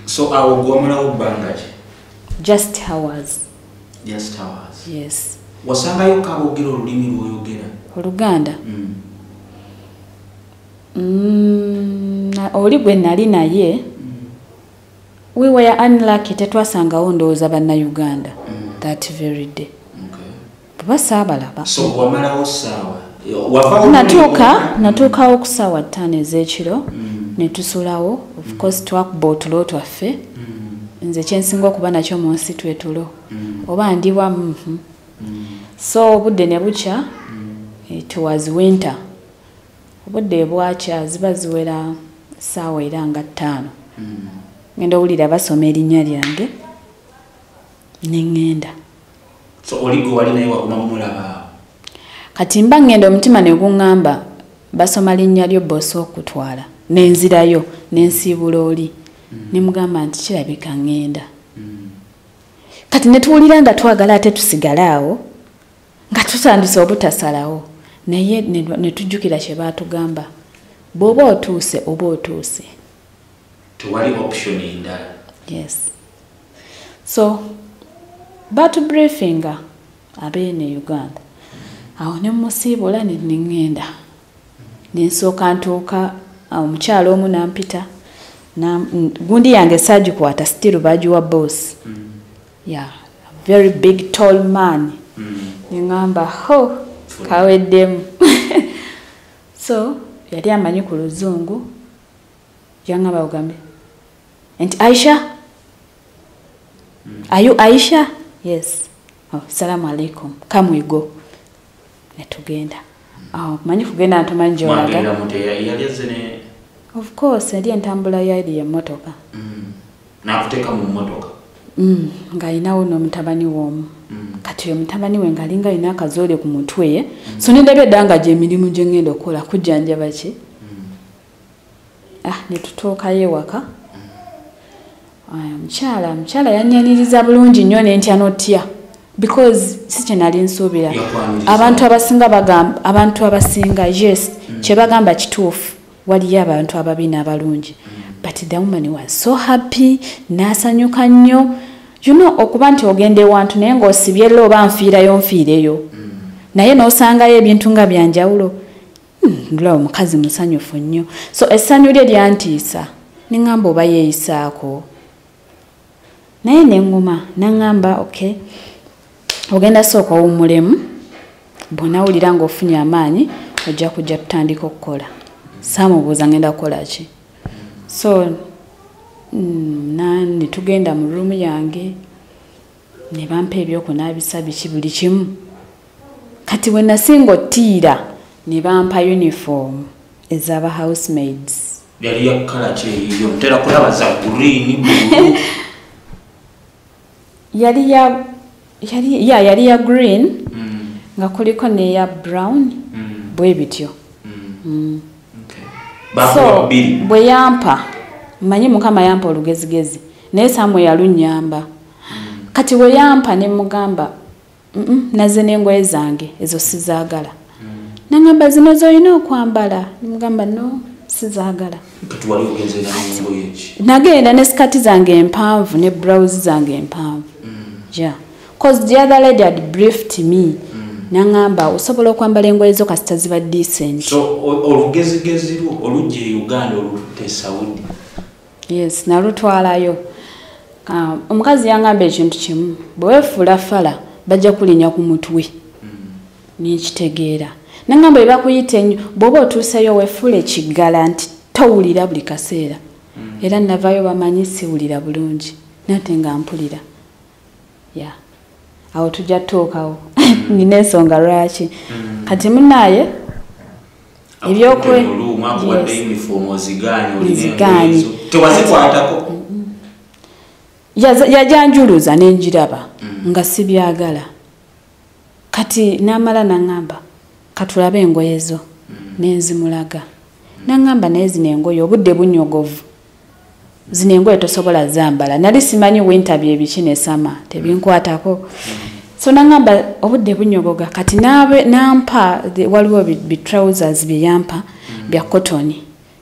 So awo gwamalawo bbanga ki? Just hours. Just hours. Yes. Wasangayo kaboogera olulimi lw'oyogera? Oluganda? Oli gwe nali naye, we were unlucky, tetwasangawo ndowooza bannayuganda that very day. Okay. Baba saabalaba. So wamalawo ssaawa? Natuukawo ku ssaawa 5 ez'ekiro, ne tusulawo. Of course twakuba otulo twaffe. Nze kyensinga okuba nakyo mu nsi twetulo. Oba ndiwa So obudde ne bukya, it was winter. Obudde bwakya ziba ziwera ssaawa era nga 5. Ngenda owulira basoma erinnya lyange ne ŋŋenda. So oli gwe wali naye waguma mumulaba? Kati mba ŋŋenda omutima ne guŋŋamba basoma linnya lyo boosi okutwala. Ne nzirayo ne nsiibula oli. Ne mugamba nti kirabika ŋŋenda. Kati ne tuwulira nga twagala ate tusigale awo nga tutandise obutasalawo. Naye ne tujjukira kye baatugamba. Bw'oba otuuse oba otuuse. Tewali option endala. Yes. So batu briefinga abeene Uganda. Awo ne musiibula ne ŋŋenda. Ne nsooka ntuuka omukyala omu n'ampita. Gundi yange saagikwata still bagiwa boss. Yeah, a very big tall man. Ne ŋŋamba ho kaweddemu. So yali amanyi ku luzungu. Yaŋŋamba bugambe nti Aisha? Are you Aisha? Yes. Oh, salamu alaikum. Come we go. Ne tugenda. Oh, manyi kugenda ntomanyi gy'olaga. Of course, eri entambula yali emmotoka. N'akuteeka mu mmotoka? Ng'alinawo n'omutabani w'omu. Kati oyo mutabani we ng'alinga alina akazoole ku mutwe. So ne ndabye dda nga gy'emirimu gye ŋŋenda okukola kujjanjaba ki? Ne tutuukayo ewaka. Omukyala yannyaniriza bulungi nnyo ne ntya n'otya. Because si kye nali nsuubira. Abantu abasinga bagamba, abantu abasinga yes, kye bagamba kituufu. Waliyo abantu ababi n'abalungi. But the woman was so happy, n'asanyuka nnyo. You know, okuba nti ogenda ewantu naye ng'osibye era oba nfiirayo nfiireyo. Naye n'osangayo ebintu nga bya njawulo. Ndulaba omukazi musanyufu nnyo. So essanyu lye lyantiisa. Ne ŋŋamba oba yeeyisaako. Naye ne ŋŋuma, n'aŋŋamba okay, ogenda sooka owummulemu, bw'onaawulira ng'ofunye amaanyi, ojja kujja tutandika okukola. Saamubuuza ngenda kukola ki. So ne tugenda mu room yange, ne bampa ebyokunaabisa biki buli kimu. Kati we nasinga ottiira ne bampa uniform ez'aba housemaids. Yali ya kkala ki eyiyo? Ntera kulaba za green, blue. Yali ya green, nga kuliko n'eya brown, bwe bityo. So bwe yampa, mmanyi Mukama yampa olugezigezi, naye Samuel yalunnyamba. Kati bwe yampa ne mugamba, nazze n'engoye zange ezo sizaagala. N'aŋŋamba zino z'olina okwambala. Ne mugamba no, Sizaagala. Nagenda ne skati zange empanvu ne blouse zange empanvu. Yeah. Cause the other lady had briefed me. Nangamba osobola okwambala engoye zo kasita ziba decent. So olugezigezi lwo olujja e Uganda olututte Saudi. Yes, nalutwalayo. Omukazi yangamba ekintu kimu, bwe weefuula fala bajja kulinnya ku mutwe. Nekitegeera. Nangamba ebakuyita ennyo bw'oba otuuseyo weefuule ekiggala nti towulira buli kaseera. Era navayo bamanyi siwulira bulungi nate nga mpulira. Yeah. Awo tujja tuukawo. Nina ensonga lwaki. Kati munnaye ebyokwe tewazikwatako. Yajanjuluza nenjiraba nga sibyagala. Kati n'amala n'aŋŋamba katulabe engoye zo nenzimulaga. N'aŋŋamba naye zino engoye obudde bunyogovu. Zino engoye tosobola zambala. Nali simanyi winter bye biki ne summer tebinkwatako. So n'aŋŋamba obudde bunyogoga. Kati n'ampa waliwo bi trousers bye yampa bya cotton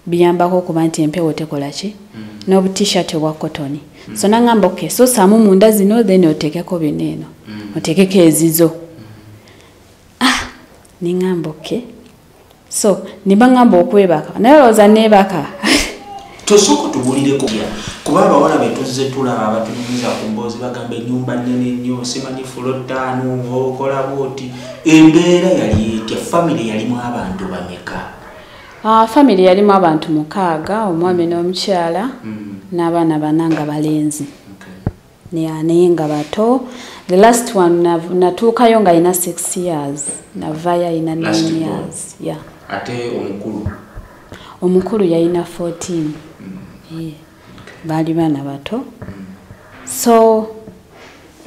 biyambako okuba nti empewo tekola ki n'obu t-shirt obwa cotton. So n'aŋŋamba okay, so saamu munda zino then oteekeko bino eno oteekeko ezizo. Ningamba okay. So nibaŋŋamba okwebaka naye olowooza neebaka. Tosooka tubulireko kuba abawala be tuzze tulaba abatunyumiza ku mboozi bagamba ennyumba nnene nnyo simanyi fulo ttaano okola bw'oti. Embeera yali etya? Famire yalimu abantu bameka? Famire yalimu abantu 6, omwami n'omukyala n'abaana 4 nga balenzi. Naye nga bato. The last one natuukayo nga alina 6 years, navaayo alina 9 years. Yeah. Ate omukulu? Omukulu yalina 14. Yeah. Baali baana bato. So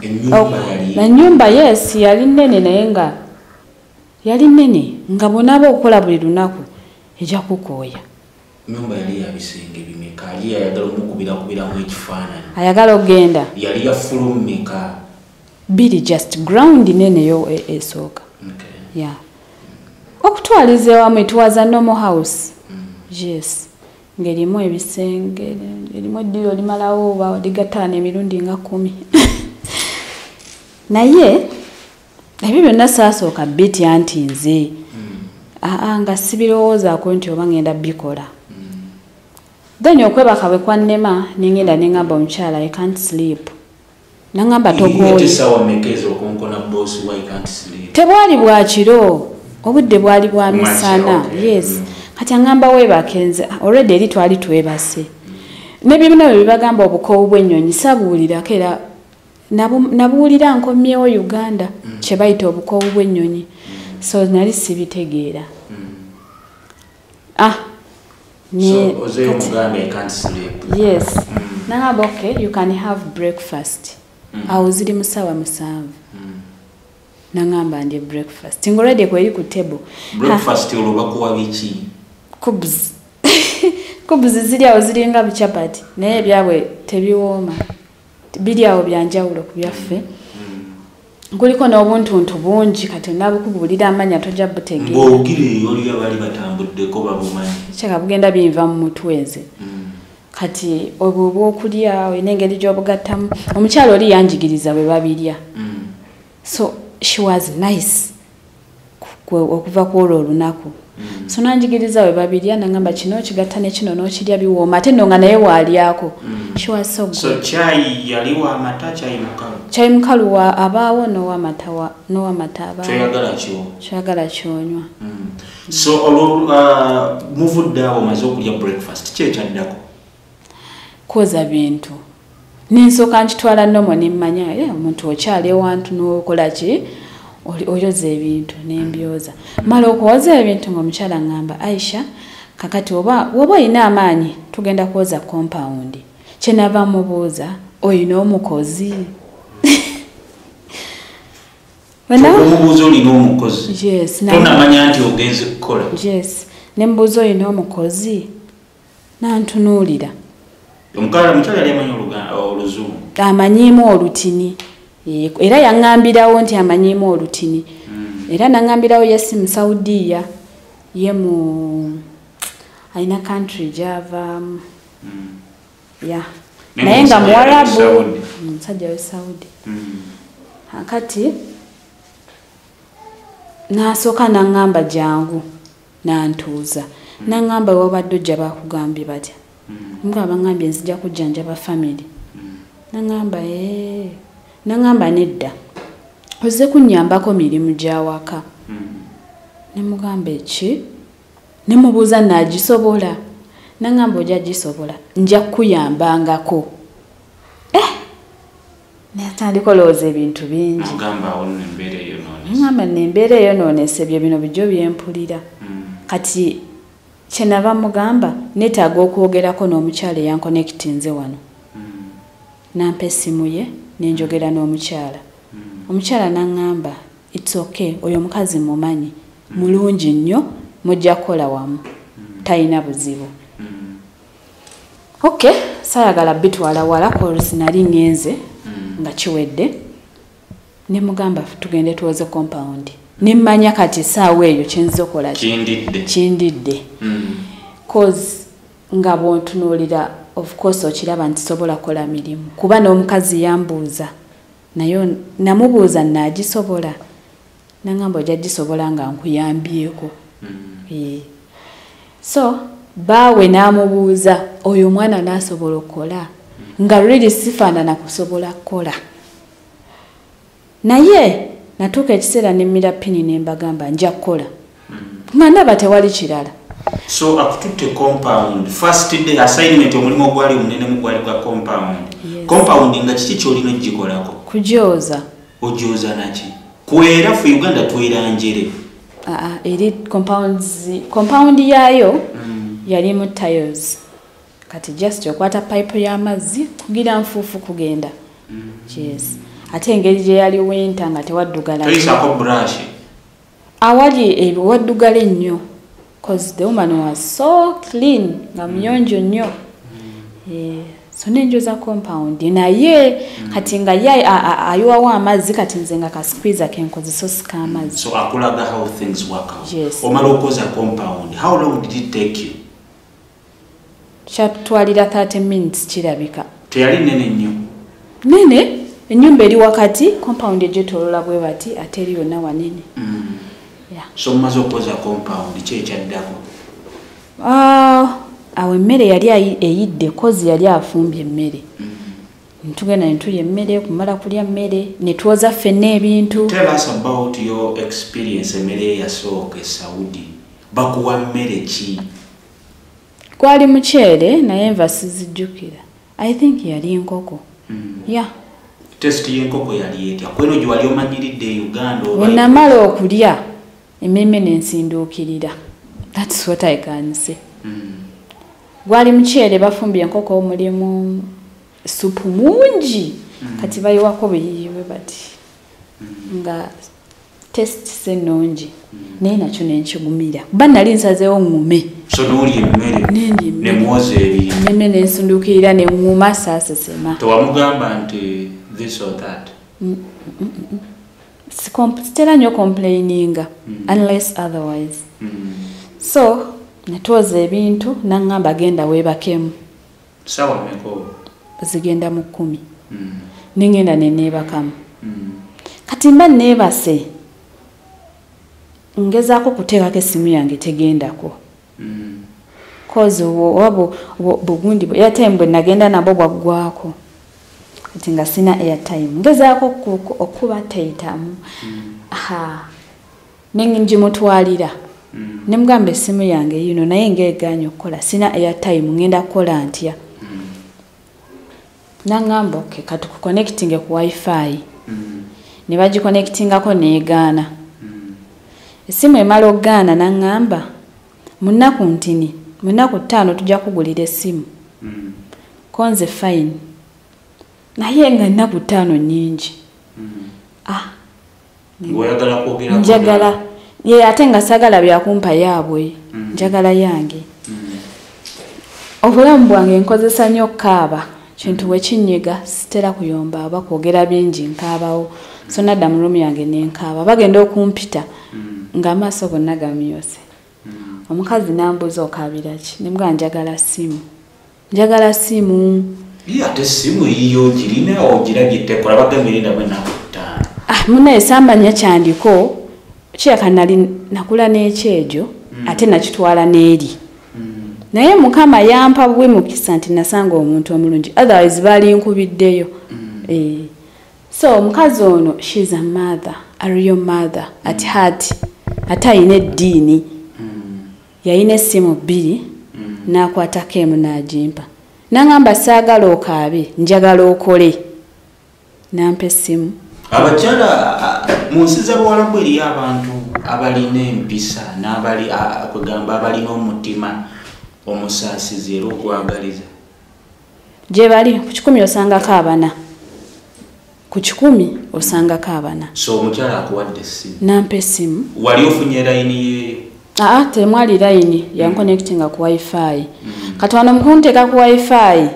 ennyumba yes yali nnene naye nga yali nnene nga bw'onaaba okukola buli lunaku ejja kukooya. Ennyumba yali ya bisenge bimeka? Yali ayagala omukubirakubiramu ekifaananyi. Ayagala okugenda. Yali ya fulo mmeka? 2 just ground nene yo esooka. Yeah. Okutwaliza ewamu it was a normal house. Yes. Ng'erimu ebisenge, erimu eddiiro limalawo oba ligattaano emirundi nga 10. Naye ebyo byonna saasooka bitya nti nze. Nga sibirowoozaako nti oba ngenda bikola. Then okwebaka bwe kwannema ne ngenda ne ŋŋamba omukyala I can't sleep. Nangamba togooye. Tebwali bwa kiro, obudde bwali bwa misana. Yes. Kati aŋŋamba weebake nze already eri twali twebase. N'ebimu bye bagamba obukoowu bw'ennyonyi sabuwulirako era nabuwulira nkomyewo Uganda kye bayita obukoowu bw'ennyonyi. So nali sibitegeera. So ozeeyo omugambe I can't sleep. Yes. Nangamba okay, you can have breakfast. Awo ziri mu ssaawa 7. Nangamba ndye breakfast. Ng'already kweri ku table. Breakfast olwo bakuwa biki? Kubs. Kubs ziri awo ziringa bichapati naye ebyabwe tebiwooma. Biri awo bya njawulo ku byaffe. Kuliko n'obuntuntu bungi kati nabukubuulira amanya tojja butegeera. Ng'ogire oli abali batambuddeko babumanyi. Kyeka bugenda binva mu mutwe nze. Kati obwo obwokulya olina engeri gy'obugattamu. Omukyala oli yanjigiriza bwe babirya. So she was nice okuva ku olwo olunaku. So nanjigiriza bwe babirya nangamba kino kigatta ne kino n'okirya biwooma ate nno nga naye waalyako. She was so good. So chai yali wa amata, chai mukalu? Chai mukalu wa abaawo n'owamata abaawo. Kyoyagala kyo? Kyoyagala kyonywa. So olwo muvudde awo omaze okulya breakfast, ki ekyaddako? Kwoza bintu. Nensooka nkitwala nnomo ne mmanya omuntu okyali ewantu n'okola ki? Oyoza ebintu nembyoza. Mala okwoza ebintu ng'omukyala aŋŋamba Aisha kakati oba olina amaanyi tugenda kwoza compound. Kye nava mubuuza olina omukozi? Omubuuza olina omukozi? Yes. Tonamanya nti ogenze kukola? Yes. Ne mbuuza olina omukozi nantunuulira. Omukyala yali amanyi oluzungu? Amanyiimu olutini. Era yaŋŋambirawo nti amanyiimu olutini. Era naŋŋambirawo ye si Musaudiya, ye mu Alina country gy'avaamu. Yeah. Naye nga Muwarabu, omusajja we Saudi. Kati n'asooka n'aŋŋamba jangu, n'antuuza. N'aŋŋamba wabadde ojja bakugambye batya? Mugamba baŋŋambye nzija kujjanjaba family. N'aŋŋamba ee. N'aŋŋamba nedda. Ozze kunnyambako mirimu gy'awaka. Ne mugamba eki? Ne mubuuza naagisobola. N'aŋŋamba ojja gisobola. Nja kukuyambangako. Natandika olowooza ebintu bingi. Ngamba embeera eyonoonese bye bino bijjo byempulira. Kati kye nava mugamba neetaaga okwogerako n'omukyala eyankonekitinze wano. Nampa essimu ye ne njogera n'omukyala. Omukyala n'aŋŋamba it's okay, oyo omukazi mumanyi, mulungi nnyo, mujja kukola wamu, talina buzibu. Okay, saayagala bitwala wala cause nali ŋŋenze nga kiwedde. Ne mugamba tugende tuwoze compound. Ne mmanya kati essaawa eyo kye nzize okukola kindidde. Kindidde. Cause nga bw'ontunuulira of course okiraba nti sobola kukola mirimu. Kuba n'omukazi yambuuza naye namubuuza naagisobola. N'aŋŋamba ojja gisobola nga nkuyambyeko. So baawe n'amubuuza oyo omwana n'asobola okukola. Nga really sifaanana kusobola kukola. Naye natuuka ekiseera ne mmira ppini ne mbagamba nja kukola. Nga ndaba tewali kirala. So akututte compound first day assignment omulimu gwali omunene mu gwali gwa compound. Yes. Compound nga kiki ky'olina ogikolako? Kugyoza. Ogyoza naki? Kwera ffe Uganda tweranjere. Eri compound yaayo yalimu tiles. Kati just okwata pipe y'amazzi kugira nfuufu kugenda. Yes. Ate engeri gye yali winter nga tewaddugala. Toyisaako brush. Awali ewaddugala ennyo. Cause the woman was so clean nga muyonjo nnyo. So nenjoza compound naye kati nga ye ayiwawo amazzi kati nze nga ka squeezer ke nkozesa osika amazzi. So akulaga how things work out. Yes. Omala okoza compound. How long did it take you? Kyatwalira 30 minutes kirabika. Teyali nene nnyo. Nene, ennyumba eri wakati, compound egyetooloola bwe bati ate eri yonna wanene. Yeah. So mumaze okwoza compound ki ekyaddako? Awo emmere yali eyidde cause yali afumbye emmere. Ntugenda ne tulya emmere, kumala kulya mmere, ne twoza ffenna ebintu. Tell us about your experience emmere eyasooka e Saudi. Bakuwa mmere ki? Gwali muceere naye enva sizijjukira. I think yali nkoko. Yeah. Test y'enkoko yali etya? Kweno gye wali omanyiridde e Uganda oba? Bwe namala okulya emmeeme ne nsinduukirira. That's what I can say. Gwali muceere bafumbye enkoko mulimu supu mungi. Kati bayiwako biyiwe bati. Nga test si nnungi. Naye nakyo ne nkigumira. Kuba nali nsazeewo ŋŋume. So n'olya emmere Nendya ne mwoza ebintu. Emmere ne nsunduukirira ne ŋŋuma saasesema. Tewamugamba nti this or that? Sitera nnyo complaininga unless otherwise. So netwoza ebintu n'aŋŋamba genda weebakemu. Ssaawa mmeka? Zigenda mu 10. Ne ŋŋenda ne neebakamu. Kati mba neebase ngezaako kuteekako essimu yange tegendako. Cause oba bugundi airtime bwe nagenda nabwo bwaggwako. Kati nga sina airtime. Ngezaako okuba teyitamu. Ne ngimutwalira. Ne mugamba essimu yange yino naye ng'egaanye okukola sina airtime ngenda kukola ntya. N'aŋŋamba okay kati kuconnectinge ku wifi. Ne bagiconnectingako n'egaana. Essimu emala okugaana n'aŋŋamba mu nnaku ntini, mu nnaku 5 tujja kugulira essimu. Ko nze fine. Naye nga nnaku 5 nnyingi. Ng'oyagala kwogera Njagala. Ye ate nga saagala byakumpa yaabwe. Njagala yange. Obulamu bwange nkozesa nnyo okukaaba. Kintu bwe kinyiga sitera kuyomba oba kwogera bingi nkaabawo. So nadda mu room yange ne nkaaba. Bagenda okumpita ng'amaaso gonna gamyuse. Omukazi nambuuza okaabira ki, ne njagala simu, njagala simu. Ye ate simu yiyo girina ogirabye tekola, bagambye erinda bwenaku 5. Ah, munaye sambanya kyandiko kiraka nali nakula n'ekyejo ate nakitwala n'eri. Naye Mukama yampa bwe mukisa nti nasanga omuntu omulungi, otherwise baali nkubiddeyo. So omukazi ono, she's a mother, a real mother at heart, ate ayina eddiini. Yayina essimu 2, n'akwatako emu n'agimpa, n'aŋŋamba saagala okaabe, njagala okole. Nampa essimu. Abakyala mu nsi z'Abawalabu eriyo abantu abalina empisa n'abali kwegamba abalina omutima omusaasizi era ogwagaliza. Gye bali ku 100 osangako abana, ku 100 osangako abana. So omukyala akuwadde essimu? Nampa essimu. Wali ofunye layini yeeyo? Aa, temwali layini, yankonectinga ku wifi. Kati wano mukunteeka ku wifi,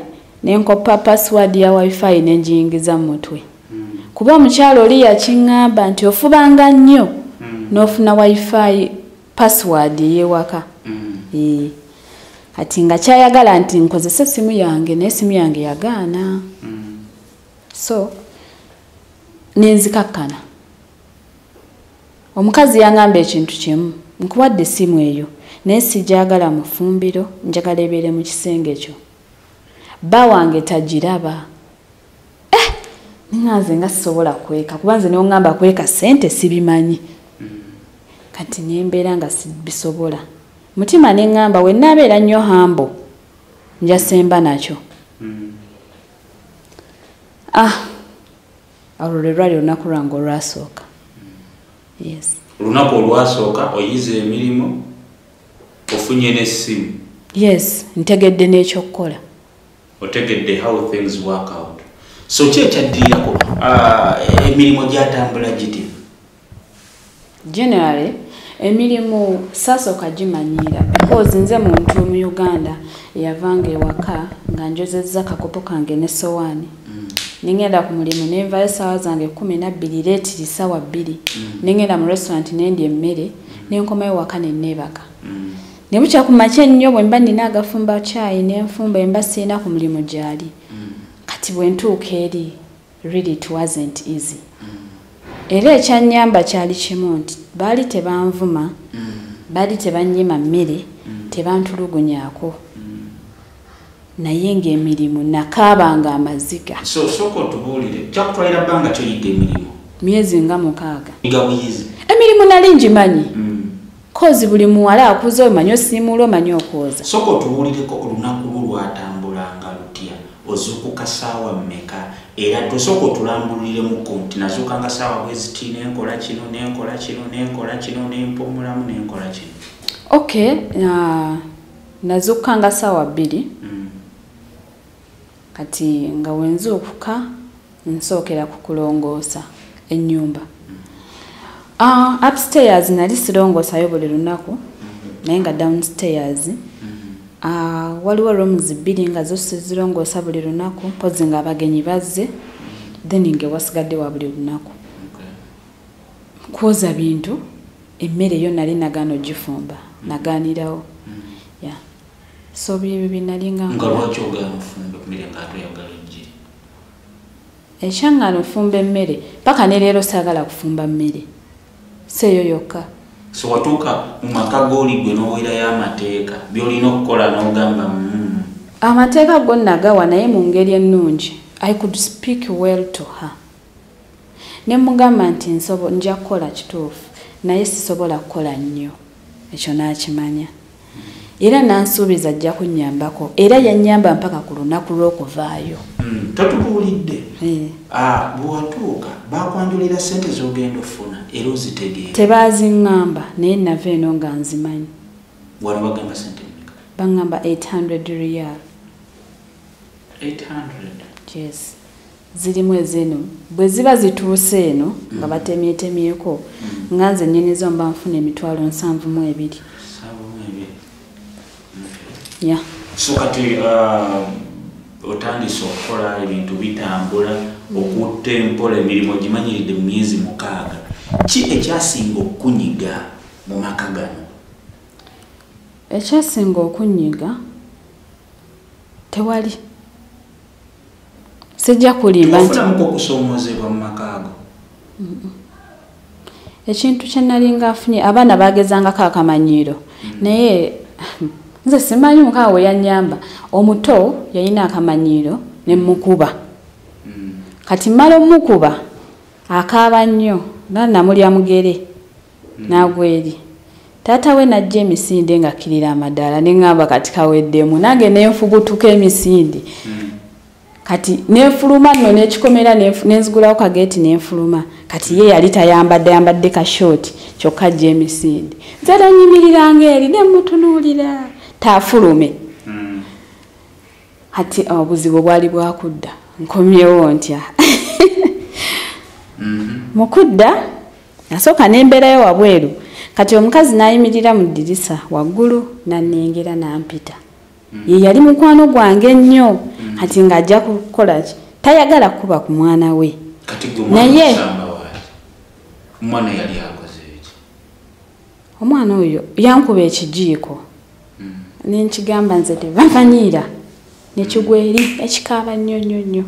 nenkopa password ya wifi nenjiyingiza mu mutwe. Kuba omukyala oli yakiŋŋamba nti ofubanga nnyo n'ofuna wifi password ey'ewaka. Kati nga kyayagala nti nkozese essimu yange, naye essimu yange yagaana. So nenzikakkana. Omukazi yaŋŋamba ekintu kimu, nkuwadde essimu eyo naye sijagala mu ffumbiro, njagala ebeere mu kisenge kyo. Bba wange tagiraba. Nze nga sisobola kweka, kuba nze n'oŋŋamba kweka ssente sibimanyi. Kati nembeera nga sibisobola. Mutima ne ŋŋamba we nnaabeera nnyo humble, nja semba nakyo. Olwo lwe lwali olunaku lwange olwasooka. Yes. Olunaku olwasooka oyize emirimu, ofunye n'essimu. Yes, ntegedde n'ekyokukola. Otegedde how things work out. So ki ekyaddirirako, emirimu gyatambula giti? Generally, emirimu saasooka gimanyiira because nze muntu mu Uganda eyavanga ewaka nga njozezza akakopo kange n'essowaani. Nengenda ku mulimu ne nvayo essaawa zange 12 leetiri ssaawa 2. Nengenda mu restaurant ne ndya emmere, ne nkomayo ewaka ne neebaka. Ne bukya ku makya ennyo bwe mba nnina agafumba caayi ne nfumba, mba sirina ku mulimu gy'ali. Kati bwe ntuuka eri, really it wasn't easy. Era ekyannyamba kyali kimu nti baali tebanvuma, baali tebannyima mmere, tebantulugunyaako. Naye ng'emirimu nakaabanga amaziga. So sooka otubuulire, kyakutwalira bbanga ki oyiga emirimu? Myezi nga 6. Oyiga buyizi? Emirimu nali ngimanyi. Kozi buli muwala akuze omanyi osiimuula, omanyi okwoza. Sooka otubuulireko olunaku lwo lwatambulanga lutya? Ozuukuka ssaawa mmeka? Era tosooka otulambululiremuko nti nazuukanga ssaawa bwe ziti, ne nkola kino, ne nkola kino, ne nkola kino, ne mpumulamu, ne nkola kino. Okay, nazuukanga ssaawa 2. Kati nga we nzuukuka nsookera ku kulongoosa ennyumba. Upstairs nali sirongoosayo buli lunaku, naye nga downstairs waliwo rooms 2 nga zo sizirongoosa buli lunaku, mpozzi ng'abagenyi bazze, then nga wasigadde wa buli lunaku. Kwoza bintu, emmere yo nali nagaana ogifumba, nagaanirawo. Yeah. So byebyo bye nali nga Nga lwaki ogaana ofumba emmere ng'ate oyagala egiri? Ekyaŋŋaana ofumba emmere, paka ne leero saagala kufumba mmere. Si eyo yokka. So watuuka mu maka g'oli gwe n'owerayo amateeka, by'olina okukola n'ogamba, Amateeka go nagawa naye mu ngeri ennungi. I could speak well to her. Ne mugamba nti nja kukola kituufu, naye sisobola kukola nnyo. Ekyo n'akimanya. Era n'ansuubiza ajja kunnyambako, era yannyamba mpaka ku lunaku lw'okuvaayo. Totubuulidde. Bw'otuuka baakwanjulira ssente z'ogenda ofuna era ozitegeera? Tebaaziŋŋamba, naye nava eno nga nzimanyi. Wano bagamba ssente mmeka? Baŋŋamba 800 riyal. 800? Yes. Zirimu ez'eno. Bwe ziba zituuse eno nga batemyetemyeko, nga nze nnyinizo mba nfuna 72,000. 72. Yeah. So kati otandise okukola ebintu bitambula, okutta empola emirimu ogimanyiridde mu myezi 6. Ki ekyasinga okukunyiga mu maka gano? Ekyasinga okunyiga tewali. Sijja kulimba nti ofunamuko okusoomoozebwa mu maka ago. Ekintu kye nalinga afunye, abaana bagezangako akamanyiiro. Naye nze simanyi mukawe we yannyamba. Omuto yalina akamanyiiro ne mmukuba. Kati mmala omukuba akaaba nnyo nga namulya mugere n'agwa eri. Taata we n'ajja emisinde ng'akkirira amadaala ne ŋŋamba kati kaweddemu, nange ne nfubutuka emisinde. Kati nenfuluma nno n'ekikomera nenzigulawo kageeti nenfuluma. Kati ye yali tayambadde, ayambadde ka short kyokka ajja emisinde. Nze nanyimiriranga eri ne mmutunuulira taafulume. Kati obuzibu bwali bwakudda, nkomyewo ntya? Mu kudda nasooka n'embeerayo wabweru. Kati omukazi n'ayimirira mu ddirisa waggulu n'annengera n'ampita. Ye yali mukwano gwange nnyo. Kati ng'ajja kukola ki? Tayagala kuba ku mwana we. Kati gwe omwana osamba waaki? Omwana yali akoze ki? Omwana oyo yankuba ekijiiko. Ne nkigamba nze tebamanyiira. Nekigwa eri ekikaaba nnyo nnyo nnyo.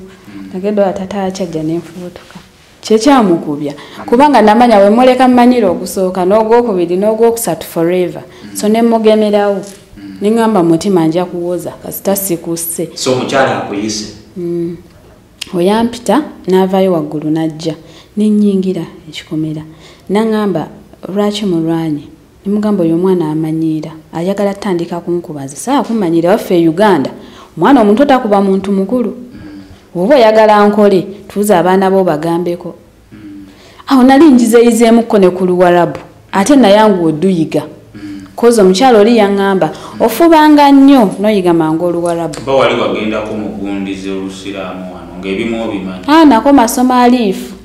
Nagenda wa taata akyajja ne nfubutuka. Kyekyamukubya kubanga namanya we muleka mmanyira ogusooka n'ogwokubiri n'ogwokusatu forever. So ne mugemerawo. Ne ŋŋamba mutima nja kuwoza kasita sikusse. So omukyala akuyise? Oyampita n'avaayo waggulu n'ajja ne nnyingira ekikomera. N'aŋŋamba lwaki mulwanye? Ne mugamba oyo omwana amanyiira ayagala ttandika kunkuba nze saa kumanyira waffe e Uganda. Omwana omuto takuba muntu mukulu. Oba oyagala nkole tuuza abaana bo bagambeko. Awo nali njizeeyizeemukko ne ku Luwarabu ate nayanguwa odduyiga. Kozi omukyala oli yaŋŋamba ofubanga nnyo n'oyiga mangu Oluwarabu. Ba wali wagendako mu gundi z'Olusiraamu wano ng'ebimu obimanyi? Nako masomo aliifu.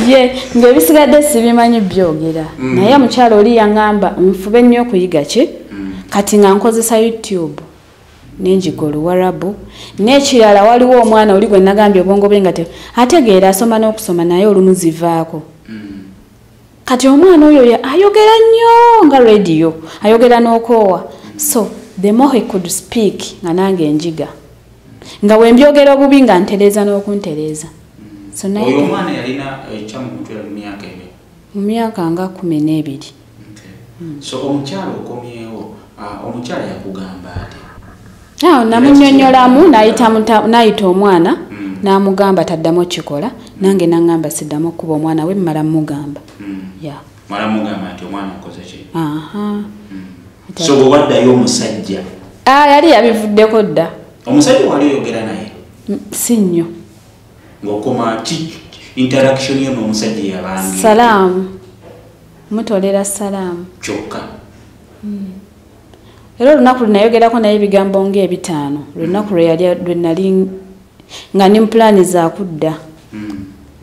Ye ng'ebisigadde sibimanyi byogera. Naye omukyala oli yaŋŋamba nfube nnyo okuyiga ki? Kati nga nkozesa YouTube nenjiga Oluwarabu. N'ekirala waliwo omwana oli gwe nagambye obwongo bwe nga ategeera asoma n'okusoma naye olumu zivaako. Kati omwana oyo ayogera nnyo nga radio, ayogera n'okoowa. So the more he could speak nga nange njiga. Nga bwe mbyogera obubi nga ntereeza n'okuntereeza. So naye oyo omwana yalina ekyamukutwala mu myaka ebyo? Mu myaka nga 12. So omukyala okomyewo, omukyala yakugamba ate? Awo namunnyonnyolamu n'ayita omwana n'amugamba taddamu okukikola, nange n'aŋŋamba siddamu okukuba omwana we mmala mmugamba. Mmala mugamba nti omwana akoze ki? So bwe waddayo omusajja? Yali yabivuddeko dda. Omusajja wali oyogera naye? Si nnyo. Ng'okoma ki interaction yo n'omusajja yabange? Salaamu. Mutolera salaamu. Kyokka. Era olunaku lwe nayogerako naye ebigambo ng'ebitaano. Olunaku lwe nali nga ndi mu pulaani za kudda.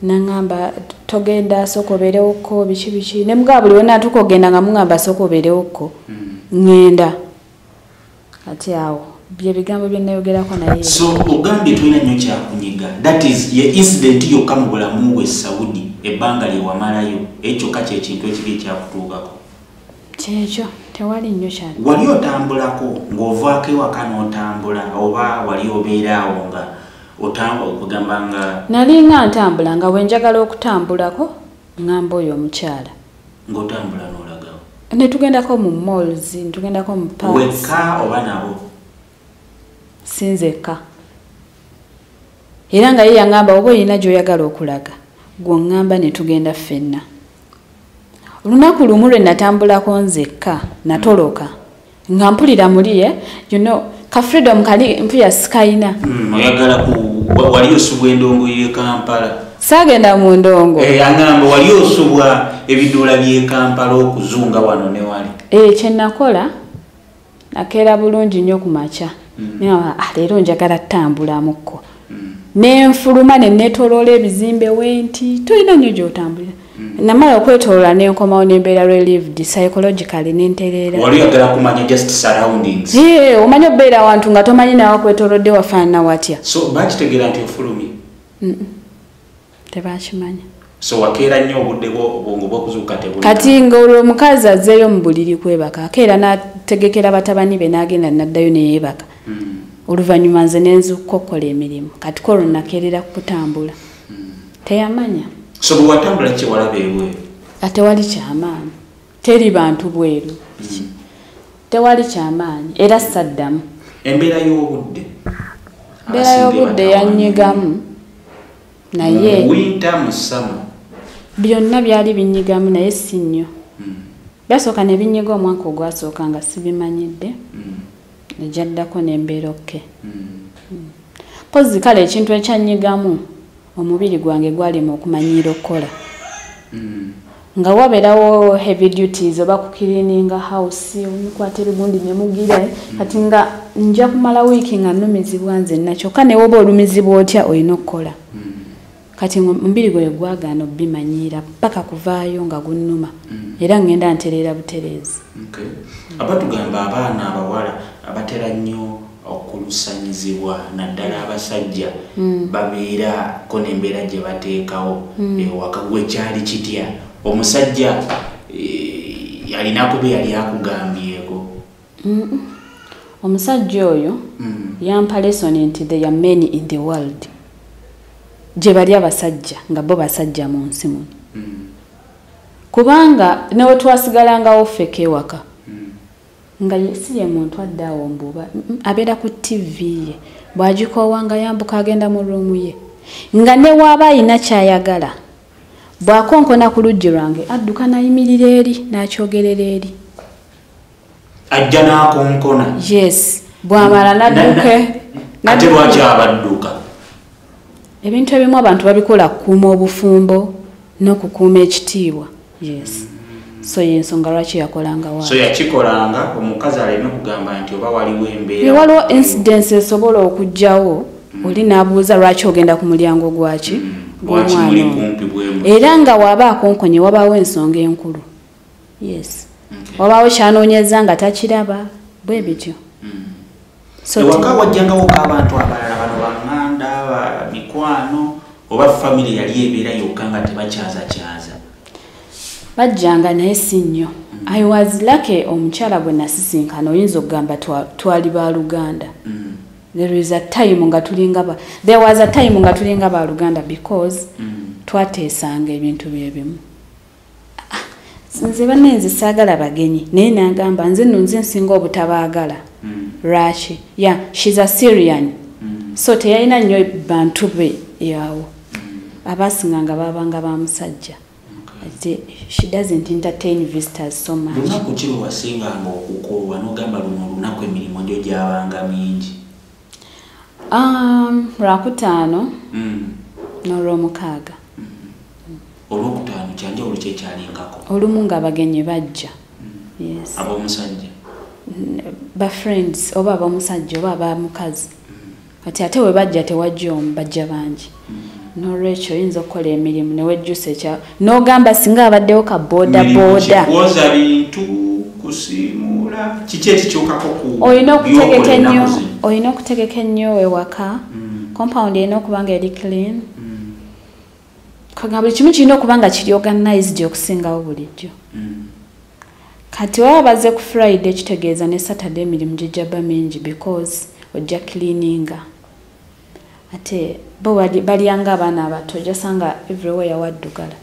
N'aŋŋamba togenda sooka obeerewokko biki biki. Ne mugamba buli we naatuuka okugenda nga muŋŋamba sooka obeerewokko. Ŋŋenda. Kati awo bye bigambo bye nayogerako naye. So ogambye tolina nnyo kyakunyiga. That is ye incident yokka mu bulamu bwe Saudi ebbanga lye wamalayo. Ekyo kyokka kye kintu ekibi ekyakutuukako. Kyekyo tewali nnyo kyali. Wali otambulako ng'ovaako ewaka n'otambula oba wali obeera awo nga otambula okugamba nga nali nga ntambula nga bwe njagala okutambulako ŋŋamba oyo omukyala. Ng'otambula n'olagawo? Ne tugendako mu malls, ne tugendako mu parks. Wekka oba nabo? Si nzekka. Era nga ye yaŋŋamba oba olina gy'oyagala okulaga gwe oŋŋamba ne tugenda ffenna. Olunaku lumu lwe natambulako nzekka natoloka nga mpulira muli you know ka freedom kali mpulira sikayina. Oyagala ku wali osubwa endongo y'e Kampala? Saagenda mu ndongo. Aŋŋamba wali osubwa ebiduula by'e Kampala okuzunga wano ne wali. Kye nakola nakeera bulungi nnyo ku makya. Naye leero njagala ttambulamuko. Ne nfuluma ne neetooloola ebizimbe wenti tolina nnyo gy'otambulira. Namala okwetooloola ne nkomawo ne mbeera relieved psychologically ne ntereera. Wali oyagala kumanya just surroundings. Omanyi obeera awantu nga tomanyi nawe akwetoolodde wafaanana watya. So baakitegeera nti ofulumye? Tebakimanya. So wakeera nnyo obudde bwongo bwokuzuukuka tebulina. Kati nga olwo omukazi azzeeyo mu buliri kwebaka, akeera n'ategekera batabani be n'agenda n'addayo ne yeebaka. Oluvannyuma nze ne nzuukuka okukola emirimu. Kati ko olwo nakeerera kutambula. Teyamanya. So bwe watambula ki walaba ebweru? Tewali kyamaanyi. Teri bantu bweru. Tewali kyamaanyi era saddamu. Embeera y'obudde. Embeera y'obudde yannyigamu. Naye winter mu summer. Byonna byali binyigamu naye si nnyo. Byasooka ne binyiga omwaka ogwasooka nga sibimanyidde. Negyaddako n'embeera okke. Mpozzi kale ekintu ekyannyigamu omubiri gwange gwalema okumanyiira okukola. Nga wabeerawo heavy duties oba kukirininga house, omukwata ebigundi ne mugira, kati nga nja kumala wiiki nga nnumizibwa nzenna, kyokka ne woba olumizibwa otya olina okukola. Kati omubiri gwe gwagaana obbimanyiira paka kuvaayo nga gunnuma. Era ngenda ntereera butereezi. Abatugamba abaana abawala abatera nnyo okulusanyizibwa naddala abasajja babeerako n'embeera gye bateekawo ewaka. Gwe kyali kitya? Omusajja alinako bye yali akugambyeko? Omusajja oyo yampa lesson nti there are many in the world. Gye bali abasajja nga bo basajja mu nsi muno. Kubanga ne we twasigalangawo ffeka ewaka nga si ye muntu adda awo mbuba, abeera ku TV ye, bw'agikoowa nga yambuka agenda mu ruumu ye, nga ne waaba ayina ky'ayagala bw'akonkona ku luggi lwange adduka n'ayimirira eri n'akyogerera eri. Ajja n'akonkona? Yes, bw'amala n'adduka. Ate lwaki abadduka? Ebintu ebimu abantu babikola kukuuma obufumbo n'okukuuma ekitiibwa. Yes. So y'ensonga lwaki yakolanga wa. So yakikolanga omukazi aleme kugamba nti oba waliwo embeera. Waliwo incidents esobola okujjawo oli n'abuuza lwaki ogenda ku mulyango gwaki gw'omwana. Era nga waba akonkonye wabaawo ensonga enkulu. Yes. Wabaawo kyanoonyeza nga takiraba bwe bityo. So ewaka wajjangawo abantu abalala bano baŋŋanda, mikwano oba family yali ebeera yokka nga tebakyazakyaza? Bajjanga naye si nnyo. I was lucky omukyala gwe nasisinkana oyinza okugamba twali baluganda. There is a time nga tulinga there was a time nga tulinga baluganda because twateesanga ebintu byebimu. Nze bannange saagala bagenyi naye n'agamba nze nno nze nsinga obutabaagala. Lwaki? Yeah, she's a Syrian. So teyalina nnyo bantu be yawo. Abasinganga babanga ba musajja. She doesn't entertain visitors so much. Lunaku ki lwe wasinganga okukoowa n'ogamba luno olunaku emirimu gyo gyabanga mingi? Lwakutaano n'olwomukaaga. Olwokutaano kyanjawulo ki ekyalingako? Olumu ng'abagenyi bajja. Yes. Ab'omusajja? Ba friends oba ab'omusajja oba abamukazi. Kati ate we bajja tewajja omu, bajja bangi. N'olwekyo oyinza okukola emirimu ne wejjusa ekya n'ogamba singa abaddewo ka boda boda. Kwoza bintu, kusiimuula, kiki ekikyukako ku olina okutegeka ennyo ewaka. Compound erina okuba nga eri clean. Kagamba buli kimu kirina okuba nga kiri organized okusingawo bulijjo. Kati waba bazze ku Friday kitegeeza ne Saturday emirimu gijja bba mingi because ojja cleaninga. Ate bo balyanga abaana abato ojasanga everywhere waddugala.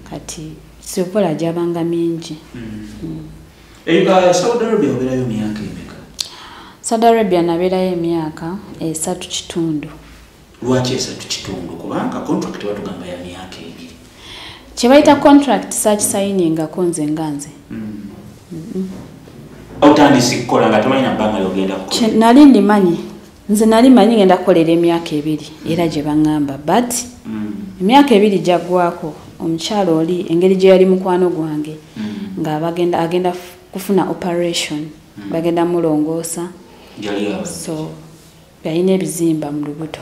Kati sobola gyabanga mingi. Saudi Arabia obeerayo myaka emeka? Saudi Arabia nabeerayo emyaka 3 kitundu. Lwaki 3 kitundu? Kubanga contract batugamba ya myaka 2. Kye bayita contract sakisayininga nze nga nze. Otandise kukola nga tomanyi na bbanga ly'ogenda kukola? Nali ndimanyi. Nze nali manyi ngenda kukolera emyaka 2 era gye baŋŋamba, but emyaka 2 gyaggwako omukyala oli engeri gye yali mukwano gwange nga agenda kufuna operation, bagenda mulongoosa. So yalina ebizimba mu lubuto.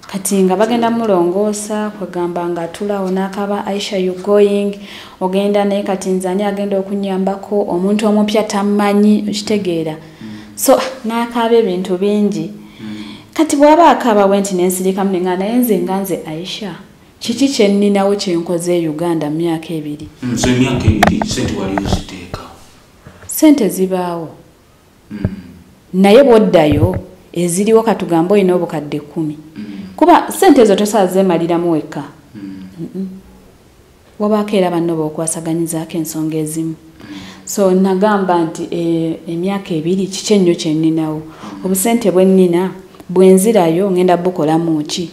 Kati nga bagenda mulongoosa kwegamba nga atulaawo n'akaba Aisha you going, ogenda naye kati nze ani agenda okunnyambako, omuntu omupya tammanyi, okitegeera. So n'akaaba ebintu bingi. Kati bw'aba akaaba bwe nti ne nsirikamu ne ŋŋamba naye nze nga nze Aisha Kiki kye nninawo kye nkoze e Uganda mu myaka 2? So emyaka 2 sente wali oziteeka? Sente zibaawo. Naye bw'oddayo eziriwo katugambe olina obukadde 10. Kuba sente ezo tosobola zeemaliramu wekka. Wabaako era banno b'okwasaganyizaako ensonga ezimu. So nagamba nti emyaka 2 kiki ennyo kye nninawo? Obusente bwe nnina bwe nzirayo ngenda bukolamu ki?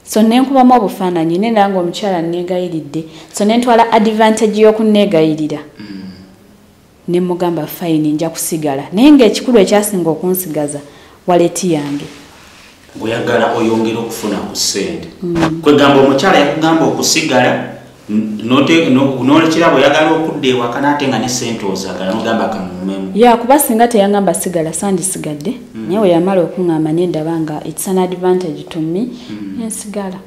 So nenkubamu obufaananyi nenda nga omukyala nneegayiridde. So nentwala advantage y'okunneegayirira. Ne mugamba fine nja kusigala. Naye ng'ekikulu ekyasinga okunsigaza wallet yange. Oyagala oyongere okufuna ku ssente. Kwegamba omukyala yakugamba okusigala n'olekera bw'oyagala okudda ewaka n'ate nga ne ssente ozagala n'ogamba kaŋŋumemu. Ya kuba singa teyangamba sigala sandisigadde. Naye we yamala okuŋŋamba ne ndaba nga it's an advantage to me nensigala.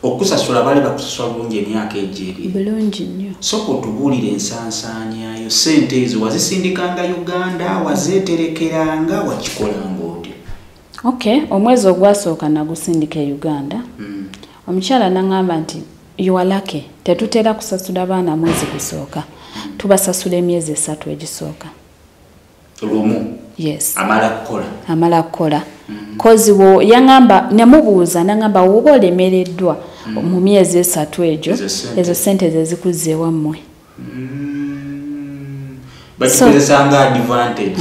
Okusasula baali bakusasula bulungi emyaka egyo 2? Bulungi nnyo. Sooka otubuulire ensansaanyayo ssente ezo wazisindikanga Uganda, wazeeterekeranga, wakikolanga otya? Okay, omwezi ogwasooka nagusindika e Uganda. Omukyala n'aŋŋamba nti you are lucky, tetutera kusasula baana mwezi gusooka. Tubasasula emyezi 3 egisooka. Lumu? Yes. Amala kukola? Amala kukola. Kozi wo yaŋŋamba namubuuza n'aŋŋamba woba olemereddwa mu myezi 3 egyo ezo ssente ze zikuzza ewammwe. Bakikozesa nga advantage.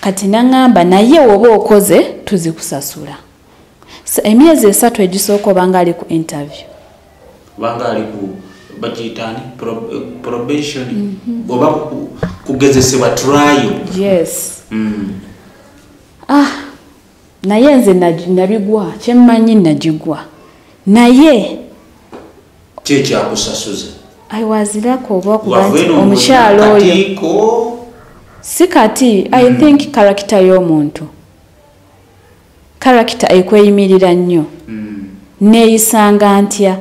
Kati n'aŋŋamba naye woba okoze tuzikusasula. So emyezi 3 egisooka obanga ali ku interview. Obanga ali ku bagiyita probation oba kugezesebwa trial. Yes. Naye nze nabigwa kyemmanyi nagigwa. Naye kyekyakusasuza? I was lucky oba okuba nti omukyala oyo si kati. I think character y'omuntu, character ekweyimirira nnyo. Neeyisanga ntya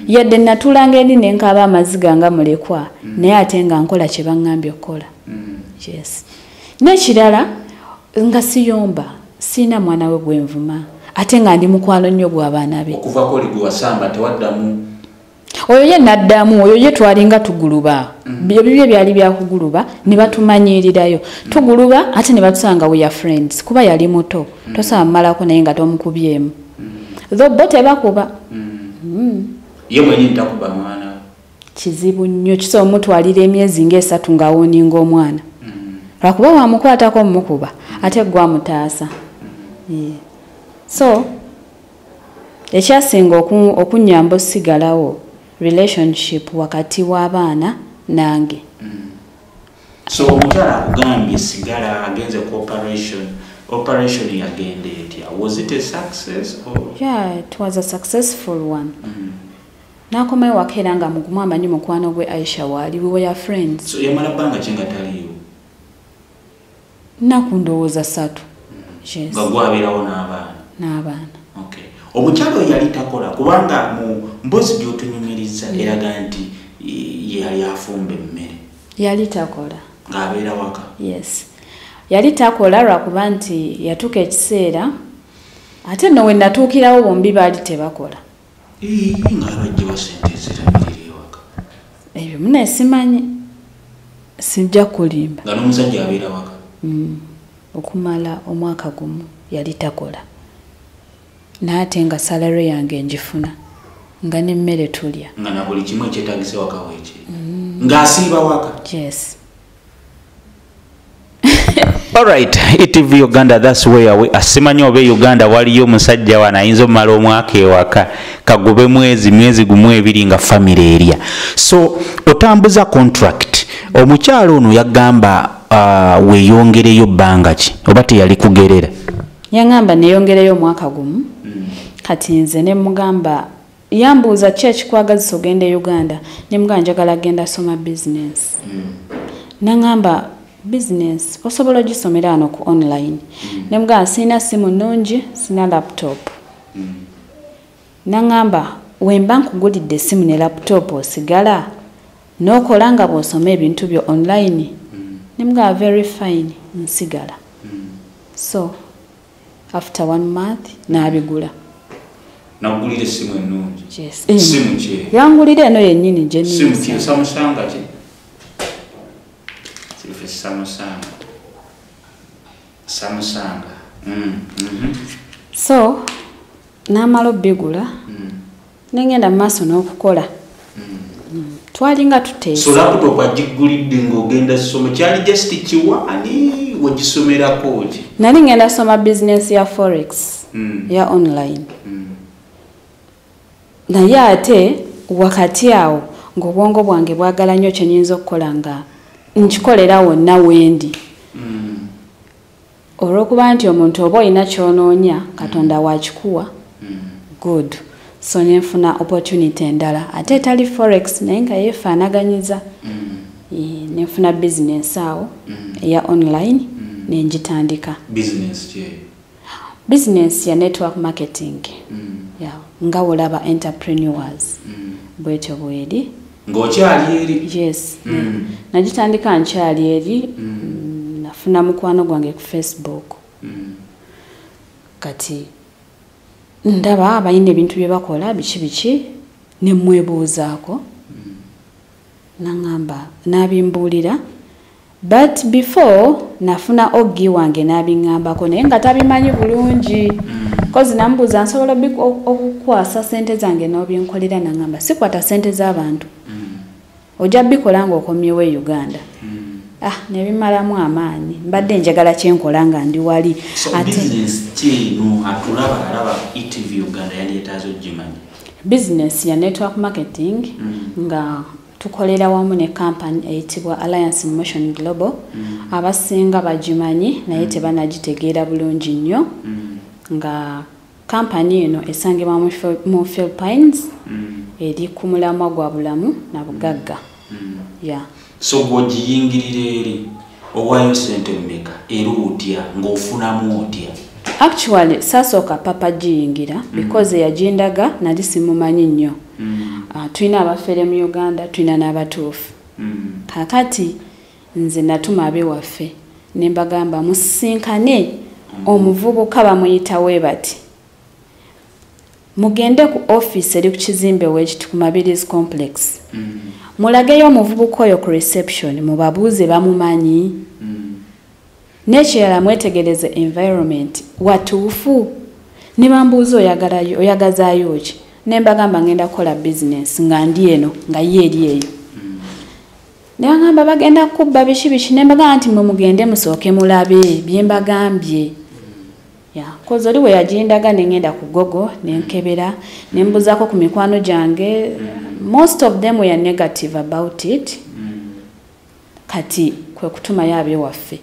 yadde natuulanga eri ne nkaaba amaziga nga mulekwa, naye ate nga nkola kye baŋŋambye okukola. Yes. N'ekirala nga siyomba, sirina mwana we gwe nvuma, ate nga ndi mukwano nnyo gw'abaana be. Okuva kw'oli gwe wasamba tewaddamu? Oyo ye naddamu, oyo ye twalinga tuguluba. Ebibye byali byakuguluba ne batumanyiirirayo. Tuguluba ate ne batusanga we are friends kuba yali muto. Tosaba mmalako naye nga tomukubyemu. Though bo tebakuba. Ye mwennyini takuba mwana? Kizibu nnyo, kisobola omutwalira emyezi nga3 ng'awooninga omwana. Lwakuba wamukwatako mmukuba ate gwe amutaasa. So ekyasinga okunnyamba osigalawo relationship wakati w'abaana nange. So omukyala akugambye sigala, agenze ku operation. Operation yagenda etya? Was it a success or? Yeah, it was a successful one. N'akomayo waka era nga mugumu amanyi mukwano gwe Aisha waali, we were friends. So yamala bbanga ki nga taliiwo? Nnaku ndowooza 3. Yes. Nga gwabeerawo n'abaana? N'abaana. Okay. Omukyala oyo yali takola kubanga mu mboozi gy'otunyumiriza eraga nti yali afumba emmere. Yali takola. Ng'abeera waka? Yes. Yali takola lwakuba nti yatuuka ekiseera ate nno we natuukirawo bombi baali tebakola. Ng'abajjawa ssente ezirabirira ewaka? Ebyo munnaye simanyi, sijja kulimba. Nga n'omusajja abeera waka? Okumala omwaka gumu yali takola. Naye ate nga salary yange njifuna nga n'emmere tulya. Nga na buli kimu ekyetaagisa waka weekiri. Ng'asiiba waka? Yes. Alright, ETV Uganda, that's where we are. Simanyi oba Uganda waliyo omusajja wano ayinza omumala omwaka ewaka kagube mwezi gumu 2 nga family erya. So otambuza contract. Omukyala ono yagamba weeyongereyo bbanga ki oba teyali kugerera? Yaŋŋamba neeyongereyo omwaka gumu. Kati nze ne mugamba, yambuuza ki ekikwagazisa ogenda e Uganda, ne mugamba njagala genda soma business. N'aŋŋamba business osobola ogisomera wano ku online. Ne mugamba sirina simu nnungi, sirina laptop. N'aŋŋamba wemba nkugulidde essimu ne laptop osigala n'okola nga bw'osoma ebintu byo online. Ne mugamba very fine, nsigala. So after 1 month n'abigula. Nagulira essimu ennungi. Yes. Simu ki? Yangulira eno yennyini gye Simu ki? Samusanga ki? Sife Samusanga. Samusanga. So n'amala obbigula, nengenda mu maaso n'okukola. Twalinga tuteesa. So laptop wagigulidde ng'ogenda ssoma, kyali just kiwaani wagisomerako ki? Nali ngenda soma business ya forex, ya online. Naye ate wakati awo ng'obwongo bwange bwagala nnyo kye nnyinza okukola nga nkikolera wonna wendi. Olw'okuba nti omuntu oba olina ky'onoonya, Katonda wakikuwa. Good. So nenfuna opportunity endala ate etali forex naye nga yeefaanaganyiza. Nenfuna business awo eya online, nengitandika. Business ki? Business ya network marketing. Yeah, nga wolaba entrepreneurs. Bwetyo bweri. Ng'okyali eri? Yes. Nagitandika nkyali eri. Nafuna mukwano gwange ku Facebook. Kati ndaba abalina ebintu bye bakola biki biki, ne mmwebuuzaako. Naŋŋamba n'abimbuulira. But before nafuna oggi wange n'abiŋŋambako naye nga tabimanyi bulungi. Kozi nambuuza nsobola okukwasa ssente zange n'obinkolera, naŋŋamba sikwata ssente z'abantu. Ojja bikola ng'okomyewo e Uganda. Nebimalamu amaanyi. Mbadde njagala kyenkola nga ndi wali. So business ki eno atulaba alaba ETV Uganda yandyetaaze ogimanya? Business ya network marketing, nga tukolera wamu ne company eyitibwa Alliance in Motion Global. Abasinga bagimanyi naye tebanagitegeera bulungi nnyo. Nga company eno esangibwa mu Philippines, eri ku mulamwa gwa bulamu na bugagga. Yeah. So gw'ogiyingirira eri owaayo ssente mmeka era otya ng'ofunamu otya? Actually saasooka papa giyingira because eyagindaga nali simumanyi nnyo. Tulina abafere mu Uganda, tulina n'abatuufu. Kaakati nze natuma ab'ewaffe ne mbagamba musisinkane omuvubuka bamuyita Webati. Mugende ku office eri ku kizimbe w'ekiti ku Mabirizi Complex. Mulageyo omuvubuka oyo ku reception mubabuuze bamumanyi. N'ekirala mwetegereze environment watuufu. Ne bambuuza oyagazaayo ki? Ne mbagamba ngenda kukola business nga ndi eno nga ye eri eyo. Ne bagamba bagenda kubba biki biki, ne mbagamba nti mwe mugende musooke mulabe bye mbagambye. Yeah, kozi oli we yagindaga ne ngenda ku Google ne nkebera ne mbuzaako ku mikwano gyange. Most of them were negative about it. Kati kwe kutumayo ab'ewaffe.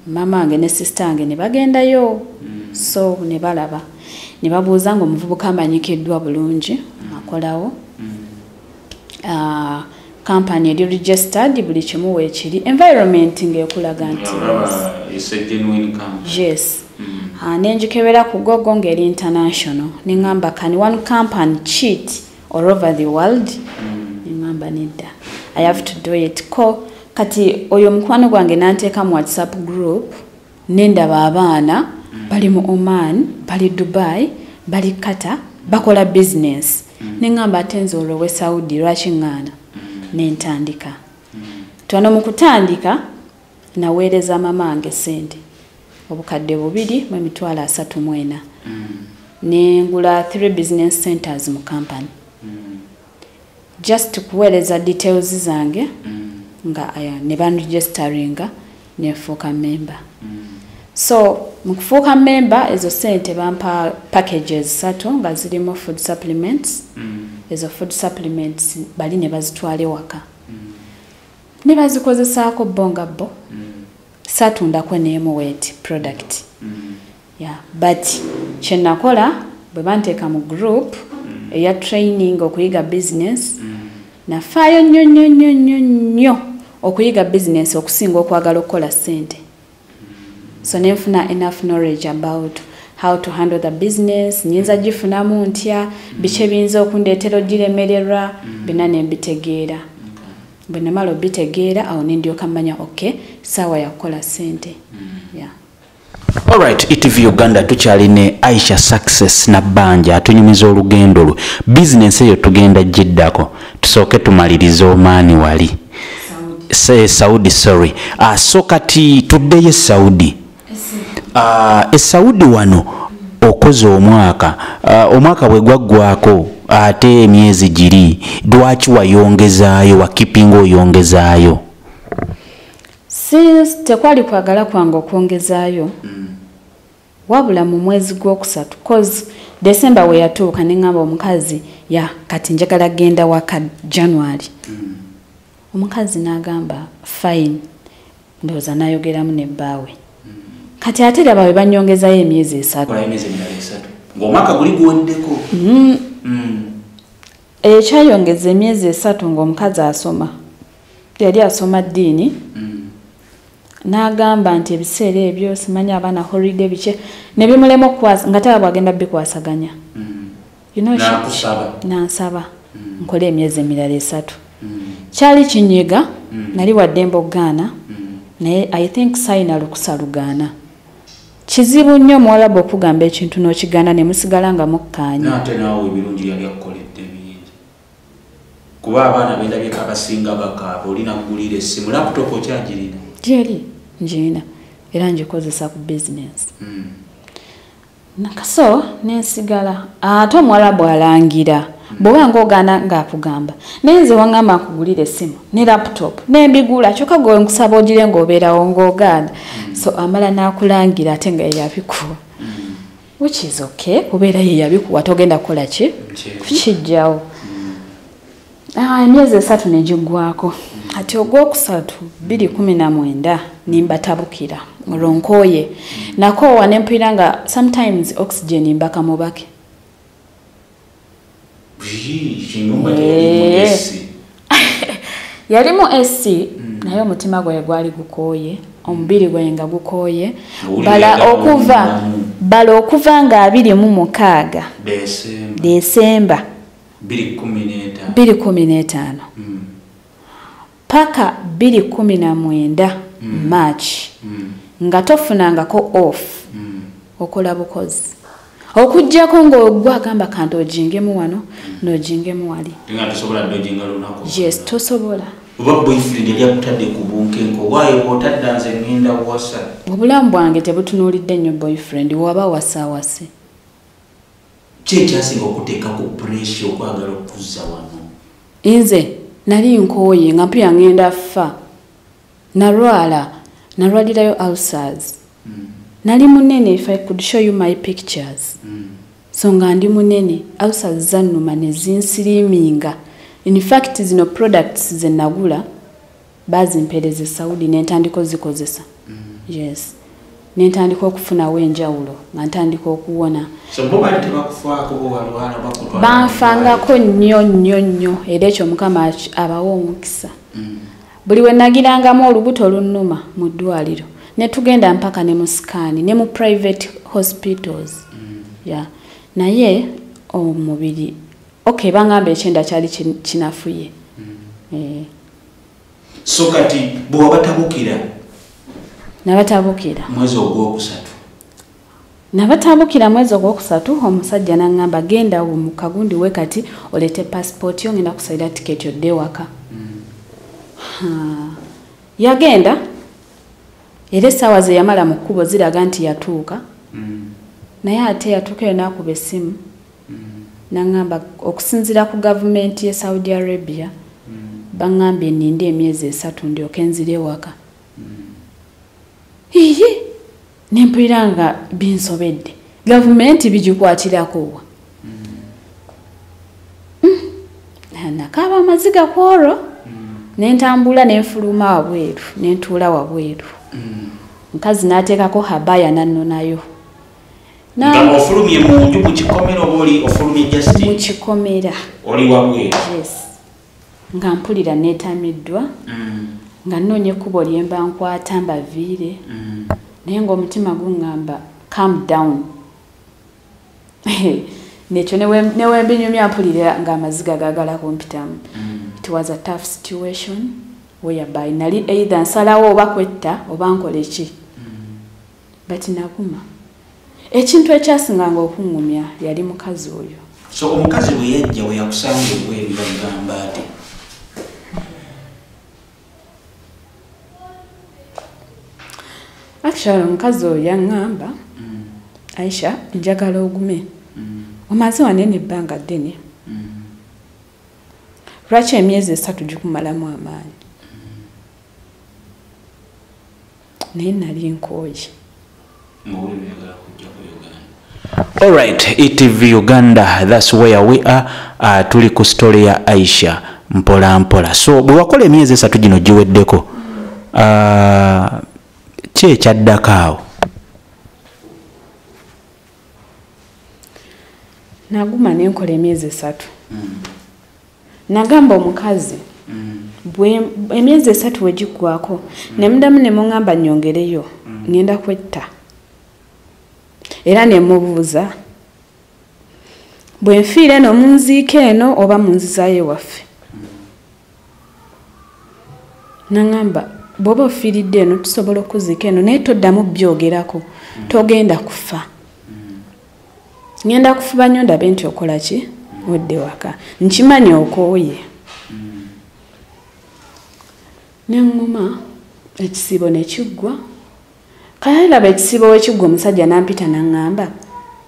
Mama wange ne sister wange ne bagendayo. So ne balaba. Ne babuuza ng'omuvubuka amanyikiddwa bulungi akolawo. Company eri registered, buli kimu weekiri. Environment ng'ekulaga nti it's a genuine company. Yes. Nenjikebera ku Google ng'eri international. Ne ŋŋamba can one company cheat all over the world? Ne ŋŋamba nedda. I have to do it. Ko kati oyo mukwano gwange n'anteeka mu WhatsApp group, ne ndaba abaana bali mu Oman, bali Dubai, bali Qatar, bakola business. Ne ŋŋamba ate nze olwo we Saudi lwaki ŋŋaana? Ne ntandika. Twano mu kutandika naweereza mama wange ssente 2,334. Ne ngula 3 business centers mu company. Just kuweereza details zange nga ne banregisteringa nefuuka member. So mu kufuuka member ezo ssente bampa packages 3 nga zirimu food supplements. Ezo food supplements bali ne bazitwala ewaka. Ne bazikozesaako bo nga bo. Saatundako n'emu wet product. Yeah, but kye nakola bwe banteeka mu group eya training okuyiga business, nafaayo nnyo nnyo nnyo nnyo nnyo okuyiga business okusinga okwagala okukola ssente. So nenfuna enough knowledge about how to handle the business, nyinza gifunamu ntya, biki ebiyinza okundeetera ogiremererwa, byonna ne mbitegeera. Bwe namala obitegeera awo ne ndyoka mmanya okay, ssaawa ya kukola ssente. Yeah. Alright, ETV Uganda tukyali Aisha Success Nabbanja atunyumiza olugendo lwe. Bizinensi eyo tugenda giddako, tusooke tumalirize Omaani wali Saudi, sorry. So kati tuddeyo Saudi. E Saudi wano okoze omwaka, omwaka bwe gwaggwako ate emyezi giri, lwaki wayongezaayo, wakipinga oyongezaayo? Since tekwali kwagala kwange okwongezaayo, wabula mu mwezi gwokusatu, cause December we yatuuka ne ŋŋamba omukazi, ya kati njagala genda waka January. Omukazi n'agamba fine, ndowooza n'ayogeramu ne bbaawe. Kati ate laba bwe bannyongezayo emyezi 3. Ng'omwaka guli guweddeko. Ekyayongeza emyezi 3 ng'omukazi asoma, yali asoma ddiini. N'agamba nti ebiseera ebyo simanyi abaana holiday biki, ne bimulema okukwasa nga taba bw'agenda bikwasaganya. N'ansaba nkole emyezi emirala 3. Kyali kinyiga, nali waddembe okugaana, naye I think sayina lukusa lugaana. Kizibu nnyo omuwalabu okugamba ekintu n'okigaana ne musigala nga mukkaanya. N'ate naawe ebirungi yali akukoledde bingi. Kuba abaana bendabyeko abasinga bakaaba, olina kugulira essimu, laptop okyagirina? Gyeri ngirina era ngikozesa ku bizinensi. Nakaso nensigala ate omuwalabu alangira bw'oba ng'ogaana ng'akugamba, naye nze waŋŋamba nkugulira essimu ne laptop nembigula, kyokka gwe nkusaba ogire ng'obeerawo ng'ogaana. So amala n'akulangira ate nga ye yabikuwa, which is okay, kubeera ye yabikuwa togenda kukola ki kukiggyawo. Emyezi 3 ne giggwako. Kati ogwokusatu 2019 nimbatabukira olwo nkooye, nakoowa ne mpulira nga sometimes oxygen mbaka mubake. Yalimu AC naye omutima gwe gwali gukooye, omubiri gwe nga gukooye. Bala okuva nga 26 Desemba 2015 paka 2019 March nga tofunangako off, okola bukozi okuggyako ng'ogwa agamba kanti ojingemu wano n'ojingemu wali. Yes, tosobola. Oba boyfriend yali akutadde ku bunkenko, waayo bw'otadda nze ŋŋenda wasa. Obulamu bwange tebutunuulidde nnyo boyfriend, waba wasaawase. Ki ekyasinga okuteeka ku pressure okwagala okuzza wano? Nze nali nkooye nga mpulira ŋŋenda ffa. Nalwala, nalwalirayo ulcers. Nali munene, if I could show you my pictures. So nga ndi munene, ulcers zannuma ne zinsiriminga. In fact zino products ze nagula bazimpereza Saudi ne ntandika ozikozesa. Yes. Ne ntandika okufunawo enjawulo, nga ntandika okuwona. So bo bali tebakufaako bo walwala bakutwala? Banfangako nnyo nnyo nnyo, era ekyo Mukama abawa omukisa. Buli we nagirangamu olubuto olunnuma mu ddwaliro, ne tugenda mpaka ne mu scan ne mu private hospitals. Yeah. Naye omubiri okay, bangamba ekyenda kyali kinafuye. So kati bw'obatabukira? Nabatabukira mwezi ogwokusatu. Nabatabukira mwezi ogwokusatu, omusajja n'aŋŋamba genda mu kagundi we kati oleete passport yo, ngenda kusalira tiketi odde waka. Yagenda era essaawa ze yamala mu kkubo ziraga nti yatuuka. Naye ate yatuuka eyo n'akuba essimu n'aŋŋamba okusinziira ku gavumenti ye Saudi Arabia baŋŋambye nninde emyezi 3 ndyoke nzire ewaka. Iye ne mpulira nga binsobedde, gavumenti bigikwatirako wa? Nakaaba amaziga ku olwo ne ntambula ne nfuluma wabweru ne ntuula wabweru. Mukazi n'ateekako habaya n'annonayo. Nga ofulumye mu nju mu kikomera oba oli ofulumye just mu kikomera? Oli wabweru? Yes. Nga mpulira neetamiddwa, nga nnoonya ekkubo lye mba nkwata mbaviire, naye ng'omutima guŋŋamba calm down. Nekyo ne we mbinyumya mpulira ng'amaziga gaagala kumpitamu. It was a tough situation whereby nali either nsalawo oba kwetta oba nkole ki. But naguma. Ekintu ekyasinganga okuŋŋumya yali mukazi oyo. So omukazi bwe yajja we yakusanga ebweru yagamba ati? Actually omukazi oyo yaŋŋamba, Aisha, njagala ogume. Omaze wanene ebbanga ddene. Lwaki emyezi 3 gikumalamu amaanyi? Naye nali nkooye. Alright, ETV Uganda, that's where we are. Tuli ku story ya Aisha mpola mpola. So bwe wakola emyezi 3 gino giweddeko, ki ekyaddako awo? Naguma ne nkola emyezi 3. Nagamba omukazi, emyezi 3 we giggwako, ne muddamu ne muŋŋamba nnyongereyo, ngenda kwetta. Era ne mubuuza, bwe nfiira eno munziika eno oba munzizaayo ewaffe? Naŋŋamba, bw'oba ofiiridde eno tusobola okuziika eno, naye toddamu byogerako, togenda kufa. Ngenda kufuba nnyo ndabe nti okola ki? Odde waka. Nkimanyi okooye. Ne ŋŋuma, ekisiibo ne kiggwa. Kale laba ekisiibo we kiggwa omusajja n'ampita n'aŋŋamba,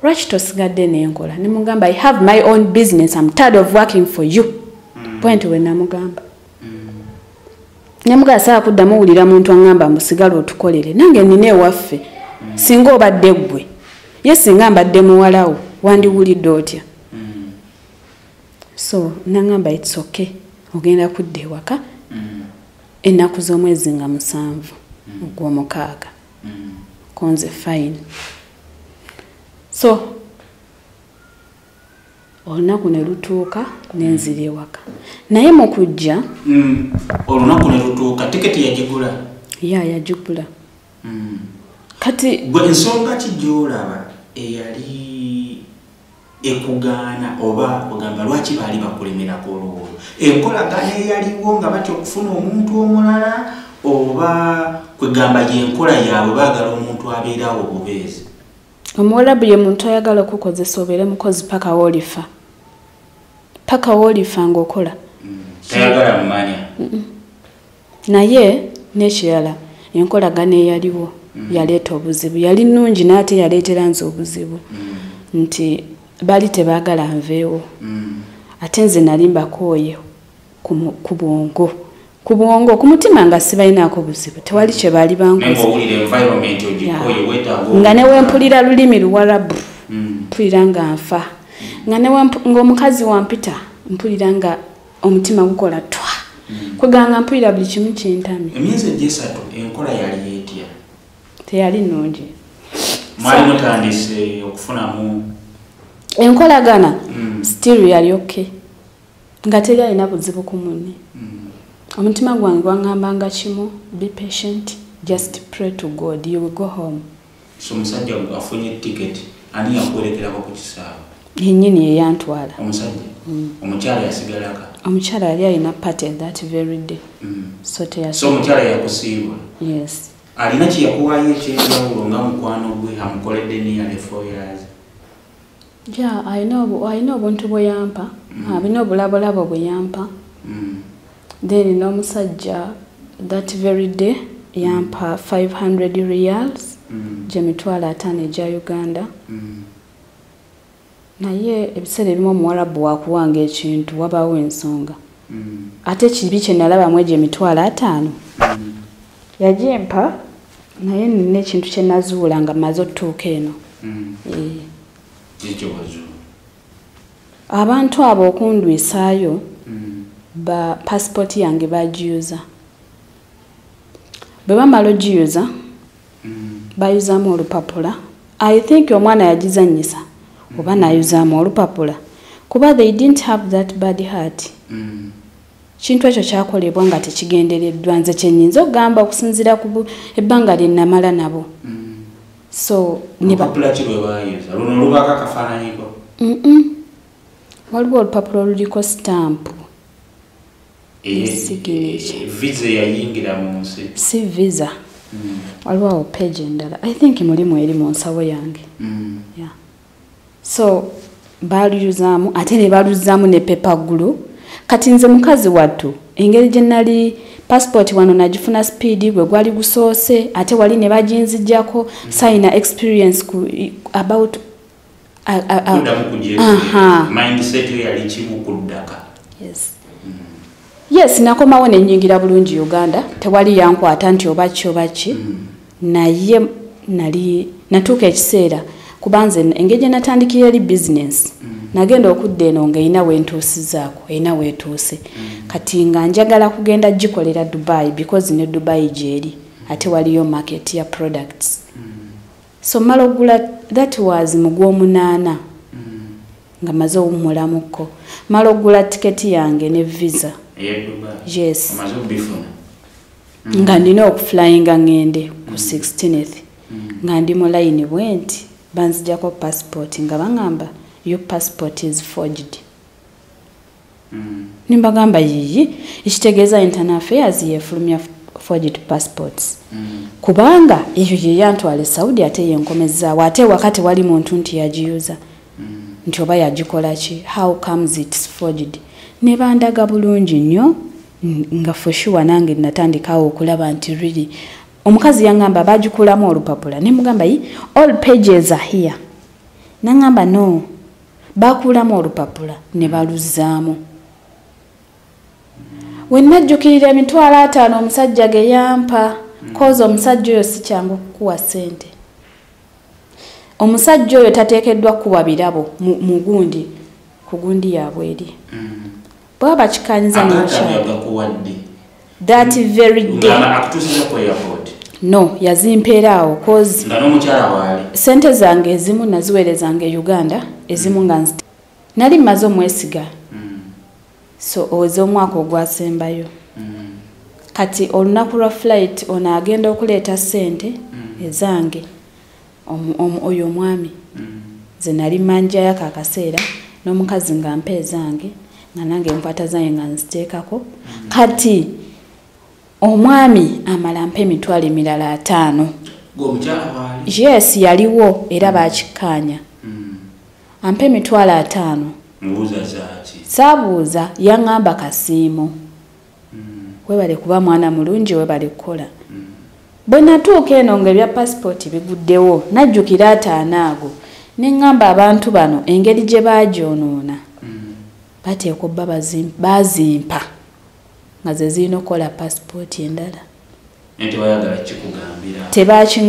lwaki tosigadde n'enkola? Ne mugamba, I have my own business, I'm tired of working for you. Point we namugamba. Ne mugamba saagala kuddamu wulira muntu aŋŋamba mbu sigala otukolere. Nange nnina ewaffe. Singa obadde ggwe. Ye singa mbadde muwalawo, wandiwulidde otya? So n'aŋŋamba it's okay. Ogenda kudda ewaka ennaku z'omwezi nga 7 ogw'omukaaga. Konze fine. So olunaku ne lutuuka ne nzira ewaka. Naye mu kujja Olunaku ne lutuuka, tiketi yagigula? Ya, yagigula. Kati gwe ensonga ki gy'olaba eyali ekugaana oba ogamba lwaki baali bakulemerako olwo? Enkolagana eyaliwo nga batya okufuna omuntu omulala oba kwegamba y'enkola yaabwe baagala omuntu abeerawo obubeezi? Omuwarabu ye muntu ayagala okukozesa obeere mukozi paka w'olifa. Paka w'olifa ng'okola. Tayagala mmanya. Naye n'ekirala enkolagana eyaliwo yaleeta obuzibu. Yali nnungi naye ate yaleetera nze obuzibu. Nti baali tebaagala nveewo. Ate nze nali mbakooye ku bwongo. Ku bwongo, ku mutima nga sibalinaako buzibu. Tewali kye baali bankoze. Naye ng'owulira environment ogikooye, weetaaga Nga ne we mpulira lulimi Luwarabu, mpulira nga nfa. Nga ne ng'omukazi wampita, mpulira nga omutima gukola twa. Kweganga mpulira buli kimu kintamye. Emyezi egy'esatu enkola yali etya? Teyali nnungi. Mwali mutandise okufunamu enkolagana, still yali okay. Nga teri alina buzibu ku munne. Omutima gwange gwaŋŋambanga kimu, be patient, just pray to God, you will go home. So omusajja afunye tiketi, ani yakuwerekerako ku kisaawe? Yennyini ye yantwala. Omusajja? Omukyala yasigalaka? Omukyala yali alina party that very day. So So omukyala yakusiibula? Yes. Alina kye yakuwaayo ekyenjawulo nga mukwano gwe amukoledde nearly 4 years? Yeah, alina obuntu bwe yampa. Alina obulabolabo bwe yampa. Then n'omusajja that very day yampa 500 riyals, gye 500,000 egya Uganda. Naye ebiseera ebimu omuwarabu wakuwanga ekintu wabaawo ensonga. Ate kibi kye nalabamu egyo 50,000. Yagimpa naye nina ekintu kye nazuula nga mmaze otutuuka eno. Kiki wazuula? Abantu abo okundwisaayo, ba passport yange bagiyuza. Bwe bamala ogiyuza, bayuzaamu olupapula. I think omwana yagizannyisa oba n'ayuzaamu olupapula. Kuba they didn't have that bad heart. Kintu ekyo kyakolebwa nga tekigendereddwa, nze kye nnyinza okugamba okusinziira ku ebbanga lye namala nabo. So, Olupapula ki lwe baayuza? Luno lubaako akafaananyiko? Waliwo olupapula oluliko stamp. Signature. Visa eyayingira mu nsi. Si visa. Waliwo awo page endala, I think mulimu eri mu nsawo yange. Yeah. So baluyuzaamu, ate ne baluzaamu ne paper glue. Kati nze mukazi wattu, engeri gye nali passport wano nagifuna speed, gwe gwali gusoose, ate wali ne baginzijjako, sayina experience ku about Kuddamu kugyekubira. Mindset yo yali kimu kuddaka. Yes. Yes, nakomawo ne nnyingira bulungi Uganda, tewali yankwata nti oba ki oba ki. Naye nali natuuka ekiseera, kuba nze engeri gye natandikira eri business, nagenda okudda eno ng'erina wentuusizaako, erina weetuuse. Kati nga njagala kugenda gikolera Dubai, because ne Dubai gyeri, ate waliyo market ya products. So mmala okugula, that was mu gw'omunaana, nga maze owummulamuko, mmala okugula tiketi yange ne visa. Ey'e Dubai? Yes. Omaze okubifuna? Nga nina okuflyinga ŋŋende ku 16th, nga ndi mu layini bwe nti banzijjako passport, nga baŋŋamba, "Your passport is forged." Ne mbagamba, "Yiyi, ekitegeeza Internal Affairs yefulumya forged passports?" Kubanga eyo ye yantwala e Saudi, ate yenkomezaawo, ate ewaka tewali muntu nti yagiyuza, nti oba yagikola ki. How comes it's forged? Ne bandaga bulungi nnyo, nga for sure nange natandikawo okulaba nti really omukazi yaŋŋamba bagikulamu olupapula. Ne mugamba, "Yi, all pages are here." Naŋŋamba, "No, bakuulamu olupapula ne baluzzaamu." We najjukirira 50,000 omusajja ge yampa, 'cause omusajja oyo si kyangu kukuwa ssente. Omusajja oyo tateekeddwa kuwa birabo mu gundi ku gundi yaabwe eri bwaba bakikanyiza Agaataano n'omukyala. Yagakuwadde? That very day. Nga akutuusiza ku airport? No, yazimpeera awo, 'cause Nga n'omukyala waali? Sente zange ezimu naziweerezanga e Uganda, ezimu nga nali mmaze omwesiga. So ez'omwaka ogwasembayo. Kati olunaku lwa flight, ono agenda okuleeta ssente ezange, oyo omwami nze nali manjayako akaseera n'omukazi nga mpa ezange, nga nange nkwata zange nga nziteekako. Kati omwami amala mpa 50,000. Ng'omukyala waali? Yes, yaliwo era bakikkaanya. Ampa 50,000. Mbuuza zaaki? Saabuuza, yaŋŋamba kasiimo, "Webale kuba mwana mulungi, webale kukola." Bwe natuuka eno nga ebya pasipooti biguddewo, najjukira 50 ago, ne ŋŋamba abantu bano engeri gye baagyonoona, bateekwa obba baazimpa nga ze zirina okukola pasipooti endala. Naye tebayagala kikugambira. Tebaki.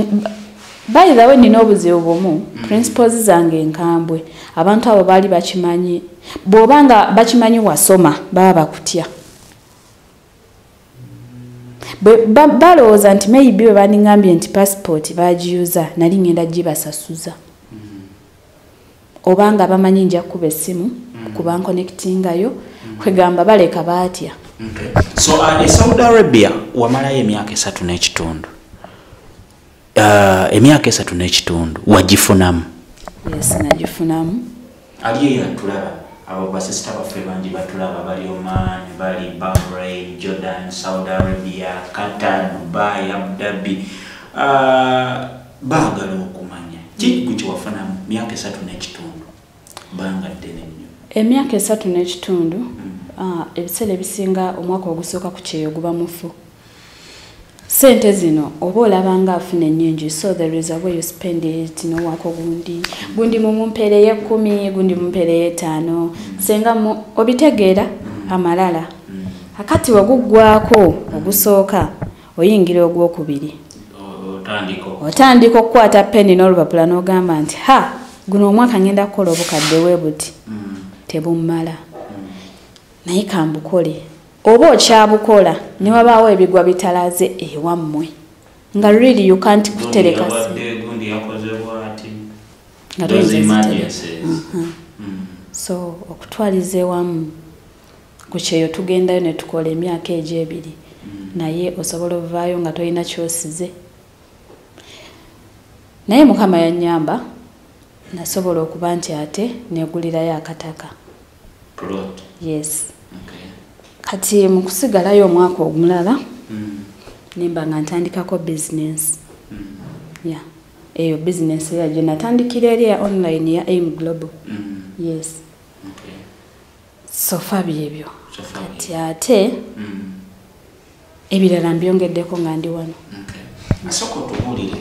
By the way, nina obuzibu bumu, principles zange enkambwe. Abantu abo baali bakimanyi, bw'oba nga bakimanyi wasoma, baba bakutya. Balowooza nti maybe bwe bandiŋŋambye nti passport baagiyuza, nali ŋŋenda gibasasuza, oba nga bamanyi nja kukuba essimu kuba nkonectingayo, kwegamba baleka baatya. Okay. So e Saudi Arabia wamalayo emyaka 3 n'ekitundu. Emyaka 3 n'ekitundu wagifunamu? Yes, nagifunamu. Ali eyo atulaba, abo basisita baffe bangi batulaba, bali Oman, bali Bahrain, Jordan, Saudi Arabia, Qatar, Dubai, Abu Dhabi, baagala okumanya ki gwe kyewafunamu myaka 3 n'ekitundu, banga ddene nnyo. Emyaka 3 n'ekitundu, ebiseera ebisinga omwaka ogusooka ku kyeyo guba mufu. Sente zino oba olaba nga afuna ennyingi, so there is a way you spend it, nowako gundi gundi mumumpeereyo 10, gundi mumpeereyo 5, senga obitegeera amalala. Akati weguggwako ogusooka, oyingira ogwokubiri. Otandika Otandika okukwata peni n'olupapula n'ogamba nti, "Ha, guno omwaka ngenda kukola obukadde bwe buti, tebummala, naye kambukole." Oba okyabukola ne wabaawo ebigwa bitalaze ewammwe, nga really you can't kutereka Gundi gundi yakoze bwati. Nga Those toyinza zitereka. emergencies. So okutwaliza ewamu ku kyeyo tugendayo ne tukola emyaka egyo 2, naye osobola ovaayo nga tolina kyosize. Naye Mukama yannyamba, nasobola okuba nti ate negulirayo akataka. Plot. Yes. Okay. Kati mu kusigalayo omwaka omulala, Nemba nga ntandikako business. Yeah. Eyo business ya gye natandikira eri ya online ya AIM Global. Yes. Okay. So far byebyo. Kati ate ebirala mbyongeddeko nga ndi wano. Okay. Asooka otubuulire,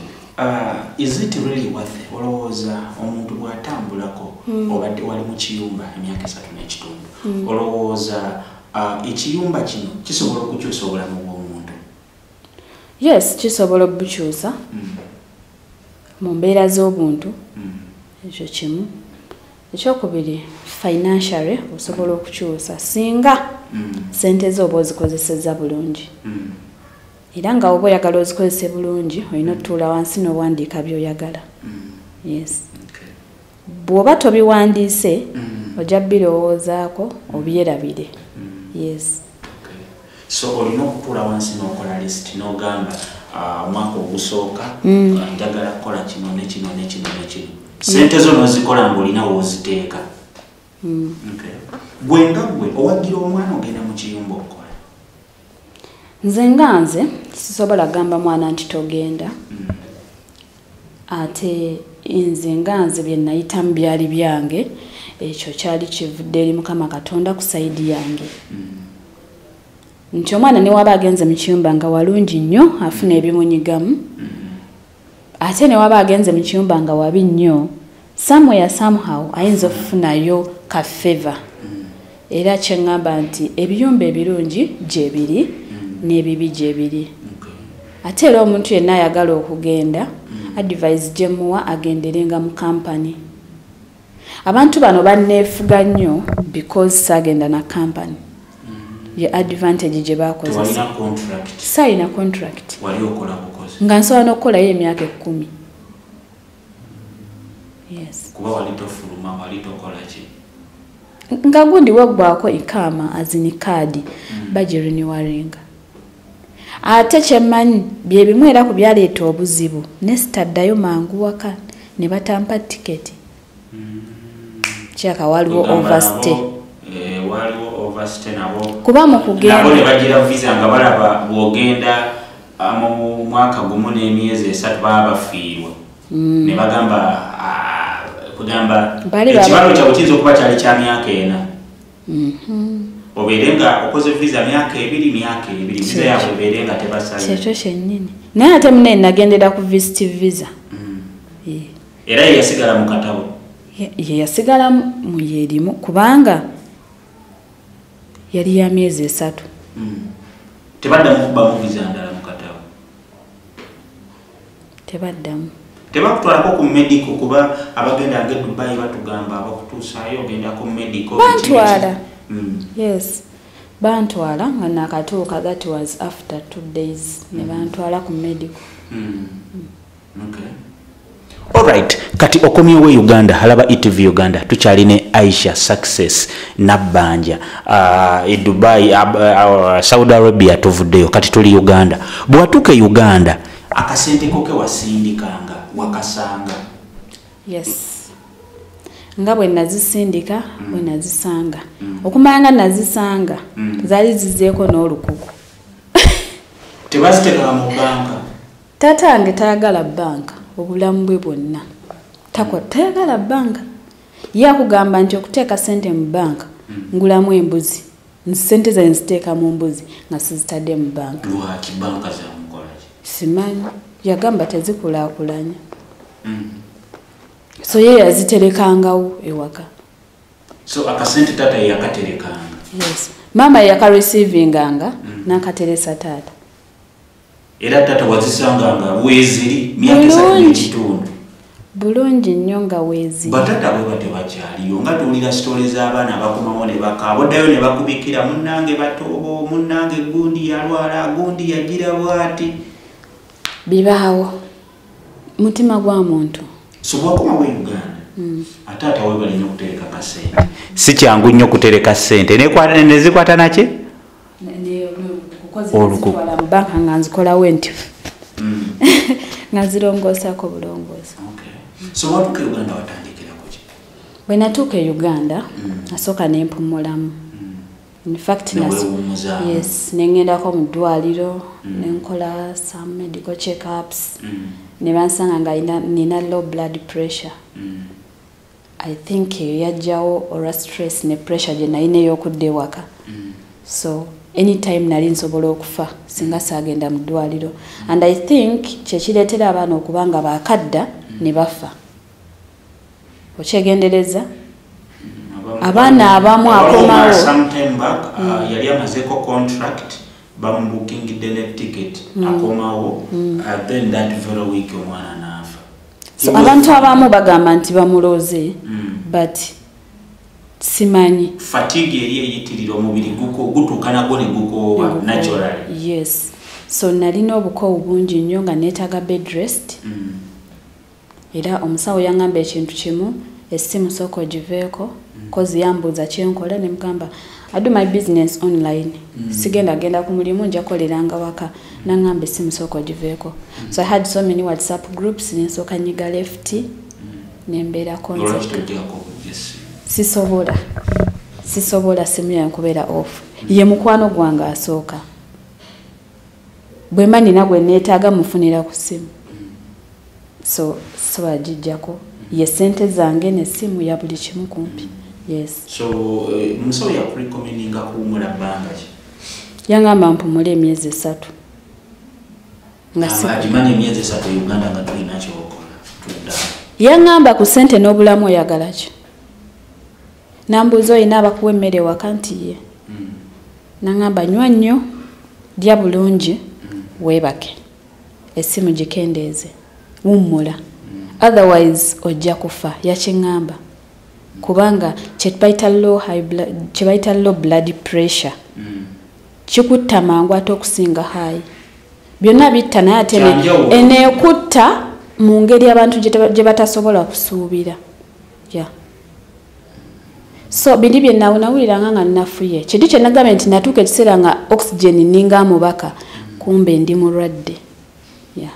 is it really worth it? Olowooza omuntu bw'atambulako obadde wali mu kiyumba emyaka 3.5, olowooza ekiyumba kino kisobola okukyusa obulamu bw'omuntu? Yes, kisobola okubukyusa mu mbeera z'obuntu. Ekyo kimu. Ekyokubiri, financially osobola okukyusa singa sente zo oba ozikozesezza bulungi. Era nga oba oyagala ozikozese bulungi, olina otutuula wansi n'owandiika by'oyagala. Yes. Bw'oba tobiwandiise, ojja birowoozaako obyerabire. Yes. So olina okutuula wansi n'okola list n'ogamba omwaka ogusooka njagala kukola kino ne kino ne kino ne kino. Sente zo n'ozikola ng'olina w'oziteeka. Okay. Gwe nga gwe owagira omwana ogenda mu kiyumba okukola? Nze nga nze sisobola gamba mwana nti togenda. Ate nze nga nze bye nayitamu byali byange, ekyo kyali kivudde eri Mukama Katonda ku sayidi yange. Nti omwana ne waba agenze mu kiyumba nga walungi nnyo afuna ebimunyigamu, ate ne waba agenze mu kiyumba nga wabi nnyo, somewhere somehow ayinza okufunayo ka favor. Era kye ŋŋamba nti ebiyumba ebirungi gye biri n'ebibi gye biri. Ate era omuntu yenna ayagala okugenda, advice gye muwa agenderenga mu kampani. Abantu bano banneefuga nnyo because saagenda na kampani. Ye advantage gye bakozesa. Tewalina contract. Saalina contract. Wali okola bukozi. Nga nsobola n'okukolayo emyaka 10. Yes. Kuba wali tofuluma, wali tokola ki? Nga gundi waggwako ikaama azini kaadi bagirenewinga. Ate kyemmanyi bye bimu era ku byaleeta obuzibu, ne sitaddayo mangu waka ne batampa tiketi. Kyaka waliwo overstay. Waliwo overstay nabo. Kuba mu kugenda. Nabo ne bagira visa nga balaba bw'ogenda mu mwaka gumu n'emyezi 3 baba bafiirwa. Ne bagamba kugamba ekibalo kyabwe kiyinza okuba kyali kya myaka 4. Obeere nga okoze visa myaka 2 myaka 2 visa yaabwe ebeere nga tebasalira. Kyekyo kyennyini. Naye ate munne nagendera ku visit visa. Era ye yasigala mu katabo. Ye yasigala mu yerimu kubanga yali ya myezi 3. Tebaddamu kubamu visa ndala mu katabo. Tebaddamu. Tebakutwalako ku medical kuba abagenda nge Dubai batugamba abakutuusaayo ogenda ku medical. Bantwala. Yes. Bantwala nga nakatuuka, that was after 2 days ne bantwala ku medical. Okay. Alright, kati okomyewo Uganda, alaba ETV Uganda, tukyali Aisha Success Nabbanja. E Dubai, Saudi Arabia tuvuddeyo, kati tuli Uganda. Bw'atuuka e Uganda, akasente ko ke wasindikanga, wakasanga. Yes. Nga bwe nazisindika, bwe nazisanga. Okumala nga nazisanga, zaali zizzeeko n'olukuku. Tebaziteeka mu banka. Taata wange tayagala banka obulamu bwe bwonna. Tayagala banka. Ye akugamba nti okuteeka ssente mu banka, ngulamu embuzi. Ssente zange nziteeka mu mbuzi nga sizitadde mu banka. Lwaki banka zamukola ki? Simanyi. Yagamba tezikulaakulanya. So ye yaziterekangawo ewaka. So akasente taata ye yakaterekanga? Yes. Maama yakareceivinga n'akateresa taata. Era taata wazisanganga weeziri myaka 3.5. Bulungi nnyo nga weeziri. Bataata bwe batebakyaliyo nga tuwulira sitole z'abaana abakomawo ne bakaaba, oddayo ne bakubikira munnange batoobo, munnange gundi yalwala, gundi yagira bw'ati. Bibaawo. Mutima gwa muntu. So bw'okomawo e Uganda, ate weebale nnyo okutereka kasente. Si kyangu nnyo okutereka ssente. Ne zikwata naki? Olukuku. Mu banka nga nzikolawo nti. Nga nzirongoosaako bulongoosa. Okay. So watuuka e Uganda watandikira ku ki? Bwe natuuka e Uganda, nasooka ne mpumulamu. In fact, yes, nengendako mu ddwaliro, nenkola some medical checkups, ne bansanga nga nina low blood pressure. I think eyo yajjawo olwa stress ne pressure gye nalina ey'okudda ewaka. So anytime nali nsobola okufa singa saagenda mu ddwaliro. And I think kyekireetera abaana okuba nga baakadda ne bafa. Okyegendereza abaana abamu akomawo. Sometime back, yali amazeeko contract, bamubukingidde ne ticket, akomawo, then that very week omwana n'afa. So abantu abamu bagamba nti bamuloze, but simanyi. Fatigue eri eyitirira omubiri gutuuka nagwo ne gukoowa naturally. Yes. So nalina obukoowu bungi nnyo nga neetaaga bed rest. Era omusawo yangamba ekintu kimu, essimu sooka ogiveeko, kozi yambuuza kyenkola ne mugamba I do my business online. Sigenda genda ku mulimu, nja kukoleranga waka. Nangamba essimu sooka ogiveeko. So I had so many WhatsApp groups, ne nsooka nyiga left, ne mbeerako nzekka. Sisobola simu yange kubeera off. Ye mukwano gwange asooka. Bwe mba nina gwe neetaaga mufunira ku ssimu. So sobola gijjako. Ye ssente zange n'essimu ya buli kimu kumpi. Yes. So musawo yakurecommendinga kuwummula bbanga ki? Yangamba mpumule emyezi 3. Nga agimanyi emyezi 3 Uganda nga tulina kyokola. Tudda. Yangamba ku ssente n'obulamu oyagala ki? Nambuuza olina abakuwa emmere waka nti ye. Nangamba nywa nnyo, lya bulungi, weebake. Essimu gikendeeze, wummula. Otherwise ojja kufa, yakiŋŋamba. Kubanga kye bayita low blood pressure. Kikutta mangu ate okusinga high. Byonna bitta naye ate eneekutta mu ngeri abantu gye batasobola kusuubira. Yeah. So bindi bye nawuliranga nga nnafuye. Kintu kye nagambye nti natuuka ekiseera nga oxygen nninga amubaka, kumbe ndi mulwadde. Yeah.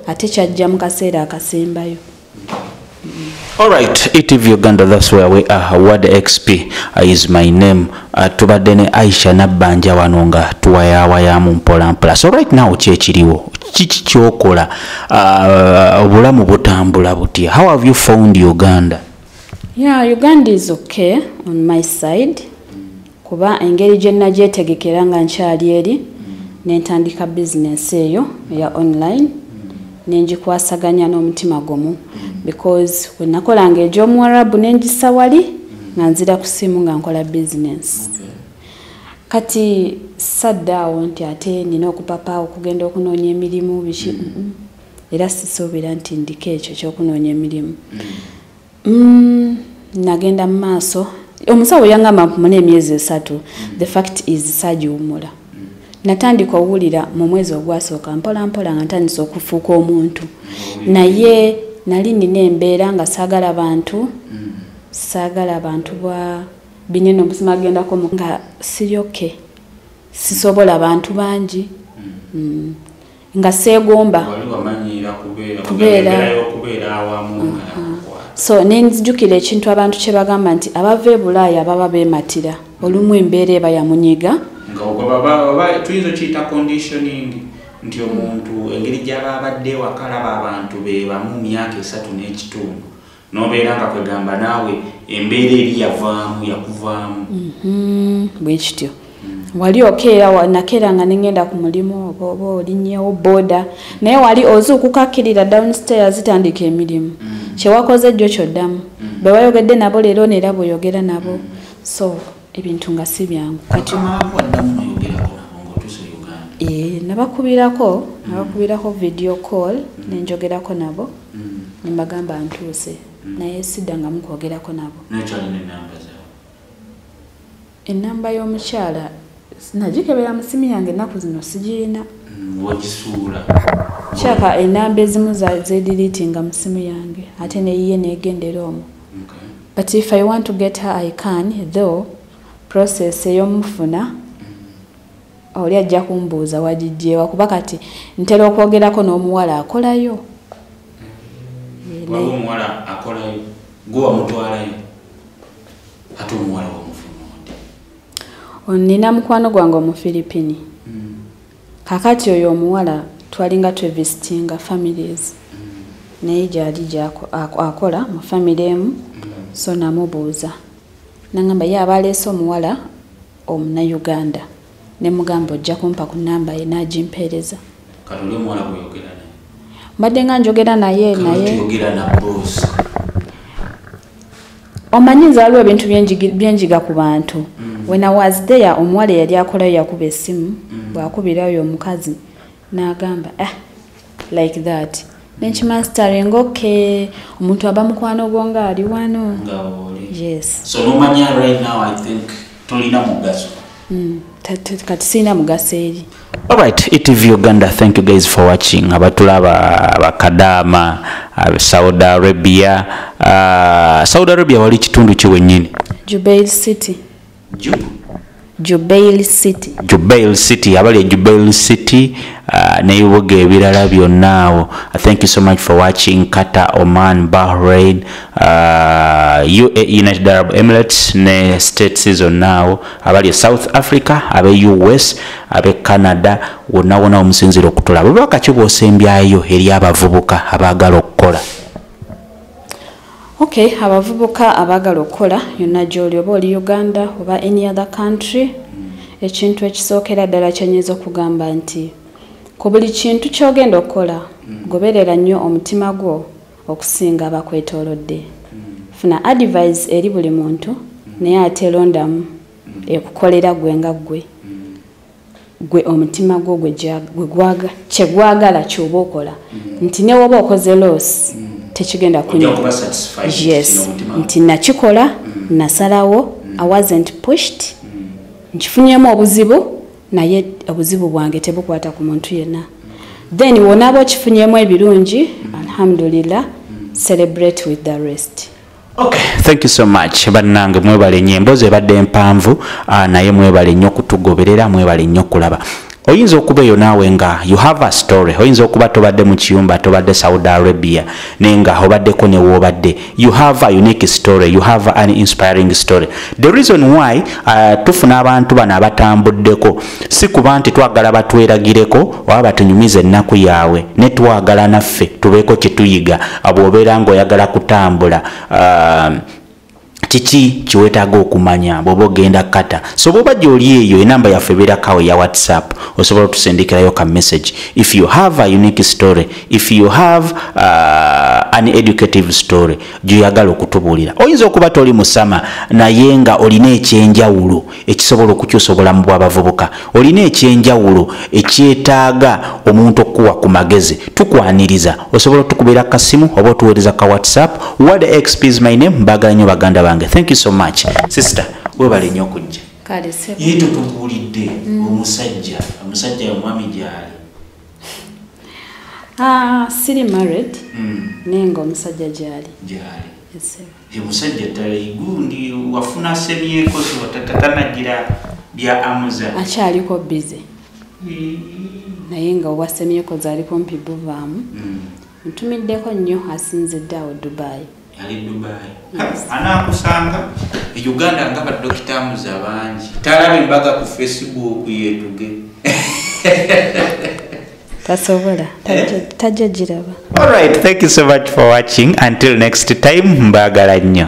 Ate kyajja mu kaseera akasembayo. All right, ETV Uganda, that's where we are. Word XP is my name. Tubadde ne Aisha Nabbanja wano nga tuwayawayamu mpola mpola. So right now kyekiriwo, kiki kyokola, obulamu butambula butya? How have you found Uganda? Yeah, Uganda is okay on my side. Kuba engeri gye nagyetegekera nga nkyali eri, ne ntandika business eyo eya online, ne ngikwasaganya n'omutima gumu. Because we nakolanga egy'omuwarabu ne ngisa wali, nga nzira ku ssimu nga nkola business. Kati sadda awo nti ate nina okupapa okugenda okunoonya emirimu biki. Era sisuubira nti ndiko ekyo ky'okunoonya emirimu. Nagenda mu maaso. Omusawo yangamba mpumule emyezi 3. The fact is saagiwummula. Natandika owulira mu mwezi ogwasooka mpola mpola nga ntandise okufuuka omuntu. Naye nali nina embeera nga saagala bantu, saagala bantu bwa binene obuzima agendako nga siri okay. Sisobola bantu bangi. Nga seegomba. Kubeera awamu. So nenzijukira ekintu abantu kye bagamba nti abava e Bulaaya baba beematira, olumu embeera eba yamunyiga. Nga tuyinza okiyita conditioning, nti omuntu engeri gy'aba abadde ewaka alaba abantu be bamu myaka 3 n'ekitundu, n'obeera nga kwegamba naawe embeera eri yavaamu, yakuvaamu. Bwe kityo. Wali okeera, nakeera nga nengenda ku mulimu oba olinnyewo boda, naye wali ozuukuka akkirira downstairs zitandika emirimu. Kye wakoze jjo kyoddamu. Bwe wayogedde nabo leero neera bw'oyogera nabo. So ebintu nga si byangu. Kati nabakubirako video call, ne njogerako nabo, ne mbagamba ntuuse, naye siddangamu kwogerako nabo. Ennamba y'omukyala nagikebera mu ssimu yange ennaku zino sigirina. Wagisuula. Kyaka ennamba ezimu zediriitinga mu ssimu yange ate neyiye neegendera omwo. But if I want to get her I can, though process ey'omufuna oli ajja kumbuuza wagiggyewa, kuba kati ntera okwogerako n'omuwala akolayo. Waliwo omuwala akolayo, gwe wamutwalayo, ate omuwala wamufuna otya? Nina mukwano gwange Omufilipini. Kakati oyo omuwala twalinga twevisitinga families, naye gyali akola mu family emu. So namubuuza, nangamba ye aba aleese omuwala Omunnayuganda. Ne mugamba ojja kumpa ku namba ye, n'agimpeereza. Kati oli omuwala gweyogera naye? Mbadde nga njogera naye, naye Tuyogera na boss. Omanyi nze waliwo ebintu byenjiga ku bantu. When I was there, omuwala eyali akolayo yakuba essimu. Bw'akubira oyo omukazi n'agamba, "Ah," like that, nenkimastering. Okay, omuntu aba mukwano gwo nga ali wano. Nga oli. Yes. So nomanya right now, I think tolina mugaso. Kati sirina mugaso eri. Alright, ETV Uganda, thank you guys for watching. Abatulaba Bakadama, Saudi Arabia, Saudi Arabia wali kitundu ki wennyini? Jubail City. Ju? Jubail City. Jubail City, abali e Jubail City n'ebibuga ebirala byonna awo. Thank you so much for watching. Qatar, Oman, Bahrain, UAE, United Arab Emirates ne states zonna awo. Abali e South Africa, abe US, abe Canada, wonna wonna omusinzira okutulaba. Bubaka ki bw'osembyayo eri abavubuka abaagala okukola? Okay, abavubuka abaagala okukola, yonna gy'oli, oba oli Uganda oba any other country, ekintu ekisookera ddala kyenyinza okugamba nti ku buli kintu ky'ogenda okukola, goberera nnyo omutima gwo okusinga abakwetoolodde. Funa advice eri buli muntu, naye ate londamu ekukolera gwe nga ggwe, gwe omutima gwo gwe kyegwagala kyoba okola, nti ne woba okoze loss tekigenda kunyuma. Yes, nti nakikola, nasalawo, I wasn't pushed. Nkifunyemu obuzibu, naye obuzibu bwange tebukwata ku muntu yenna. Then wonaaba okifunyemu ebirungi, alhamdulillah, celebrate with the rest. Okay, thank you so much. Bannange, mwebale nnyo. Emboozi ebadde mpanvu, naye mwebale nnyo okutugoberera, mwebale nnyo okulaba. Oyinza okuba eyo naawe nga you have a story. Oyinza okuba tobadde mu kiyumba, tobadde Saudi Arabia, naye nga obaddeko ne woobadde. You have a unique story, you have an inspiring story. The reason why tufuna abantu bano abatambuddeko si kuba nti twagala batweragireko oba batunyumize ennaku yaabwe, ne twagala naffe tubeeko kye tuyiga. Bw'obeera ng'oyagala kutambula, kiki kiwetaaga okumanya bw'oba ogenda kata? So bw'oba gy'oli eyo, enamba yaffe ebeerakawo ya WhatsApp, osobola otusindikirayo ka message if you have a unique story, if you have an educative story gy'oyagala okutubuulira. Oyinza okuba toli musama, naye nga olina ekyenjawulo ekisobola okukyusa obulamu bw'abavubuka, olina ekyenjawulo ekyetaaga omuntu okukuwa ku magezi. Tukwaniriza, osobola otukubira kasimu oba otuweereza ka WhatsApp. Word XP is my name. Mbagala nnyo baganda bange. Thank you so much, sister, webale nnyo okujja. Kale sebo. Ye tutubuulidde omusajja omwami gyali? Ah, siri married, naye nga omusajja gyali. Gyali? Yes, sebo. Ye musajja ddala gundi wafuna semyekozo tanagira bya amuza? Akyaliko busy, naye nga obwasemyekozo ali kumpi buvaamu. Ntumiddeko nnyo, asinzidde awo Dubai. Ali Dubai. Anaakusanga e Uganda nga badokita Amuza bangi. Talaba embaga ku Facebook yetuge? Tasobola, tajja giraba. Alright, thank you so much for watching. Until next time, mbagala nnyo.